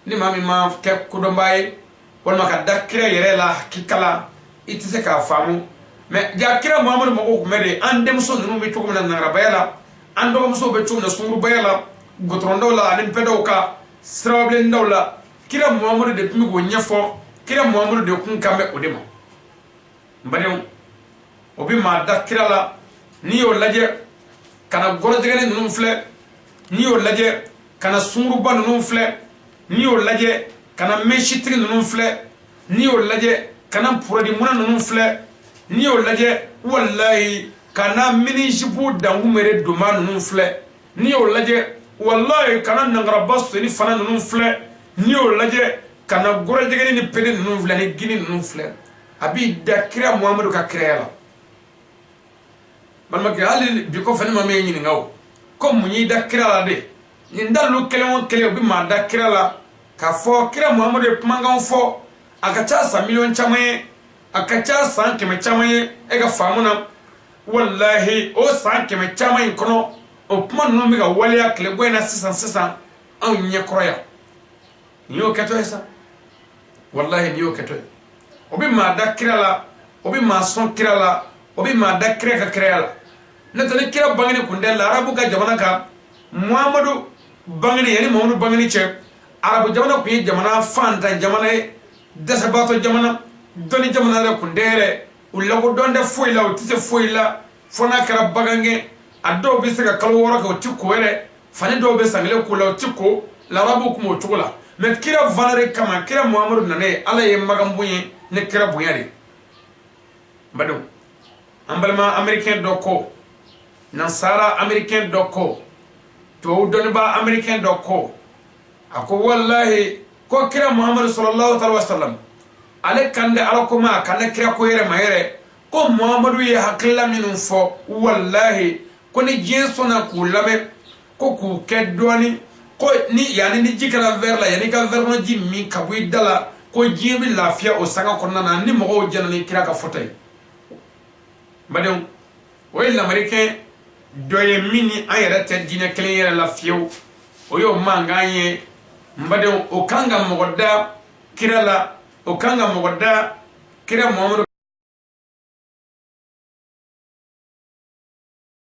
Ni maa min ma kɛ kodɔnbaa ye walima ka da kira yɛrɛ la hakika la, i tɛ se k'a faamu. Mɛ ja kira Muhamadu mɔgɔw tun bɛ de, an denmuso ninnu bɛ cogo min na nangarabaya la, an dɔgɔmusow bɛ cogo min na sungurubaya la, gɔtɔrɔndaw la ani npɛdaw kan, sirababilendaw la, kira Muhamadu de tun bɛ k'o ɲɛfɔ. Kira Muhamadu de kun kan bɛ o de ma. N badenw, o bɛ maa da kira la. N'i y'o lajɛ ka na gɔrɔjɛgɛni ninnu filɛ, n'i y'o lajɛ ka na sunguruba ninnu filɛ, n'i y'o lajɛ ka na mɛsitigi ninnu filɛ, n'i y'o lajɛ ka na purɔdi muna ninnu filɛ, n'i y'o lajɛ walayi ka na mini-jupe dankunbere donba ninnu filɛ, n'i y'o lajɛ walayi ka na nangaraba soni fana ninnu filɛ, n'i y'o lajɛ ka na gɔrɔjɛgɛni ni pede ninnu filɛ ni gini ninnu filɛ, a b'i da kira Muhamadu ka kiraya la. Balimakɛ, hali bi kɔfɛ, ne ma min ɲininka o ko mun y'i da kira la de, nin dalilu kelen o kelen, o bɛ maa da kira la k'a fɔ kira Muhamadu ye kumakan fɔ, a ka ca san miliyɔn caman ye, a ka ca san 100 caman ye. E ka faamu na, walahi, o san 100 caman in kɔnɔ, o kuma ninnu bɛ ka waleya tile bɔ in na sisan sisan anw ɲɛkɔrɔ yan. Nin y'o kɛtɔ ye sa, walahi, nin y'o kɛtɔ ye. O bɛ maa da kira la, o bɛ maa sɔn kira la, o bɛ maa da kira ka kiraya la. N'o tɛ, ni kira bangeni kun tɛ la arabu ka jamana kan, Muhamadu bangeni, yanni Muhamadu bangeni cɛ, arabu jamana kun ye jamana fantan jamana ye, dɛsɛbaatɔ jamana, dɔnni jamana yɛrɛ kun tɛ yɛrɛ. U lakodɔn tɛ foyi la, u tɛ se foyi la fo n'a kɛra bagangɛn. A dɔw bɛ se ka kalo 6 kɛ, u ti ko yɛrɛ. Fani dɔw bɛ san kelen ko la, u ti ko. Larabu kun b'o cogo la. Mɛ kira valeur kama, kira Muhamadu nana, Ala ye magan bonya ni kira bonya de. N badenw, an balima américain dɔ ko, nansara américain dɔ ko, tubabu dɔnnibaa américain dɔ ko, a ko walahi, ko kira Muhamadu sallallahu alaihi wa sallam, ale kan tɛ Ala ko ma, a kan tɛ kira ko yɛrɛ ma yɛrɛ, ko Muhamadu ye hakilila minnu fɔ, walahi, ko ni diɲɛ sɔnna k'u lamɛn, ko k'u kɛ dɔɔni, ko ni yanni ni ji kɛra verre la, yanni i ka verre kɔnɔ ji min ka bɔ i da la, ko diɲɛ bɛ lafiya o sanga kɔnɔna na ni mɔgɔw jɛnna ni kira ka fɔta ye. N badenw, o ye lamɛrikɛn dɔ ye min ni an yɛrɛ tɛ diinɛ kelen yɛrɛ la fiyewu, o y'o mankan ye. N badenw, o kan ka mɔgɔ da kira la, o kan ka mɔgɔ da kira Muhamadu.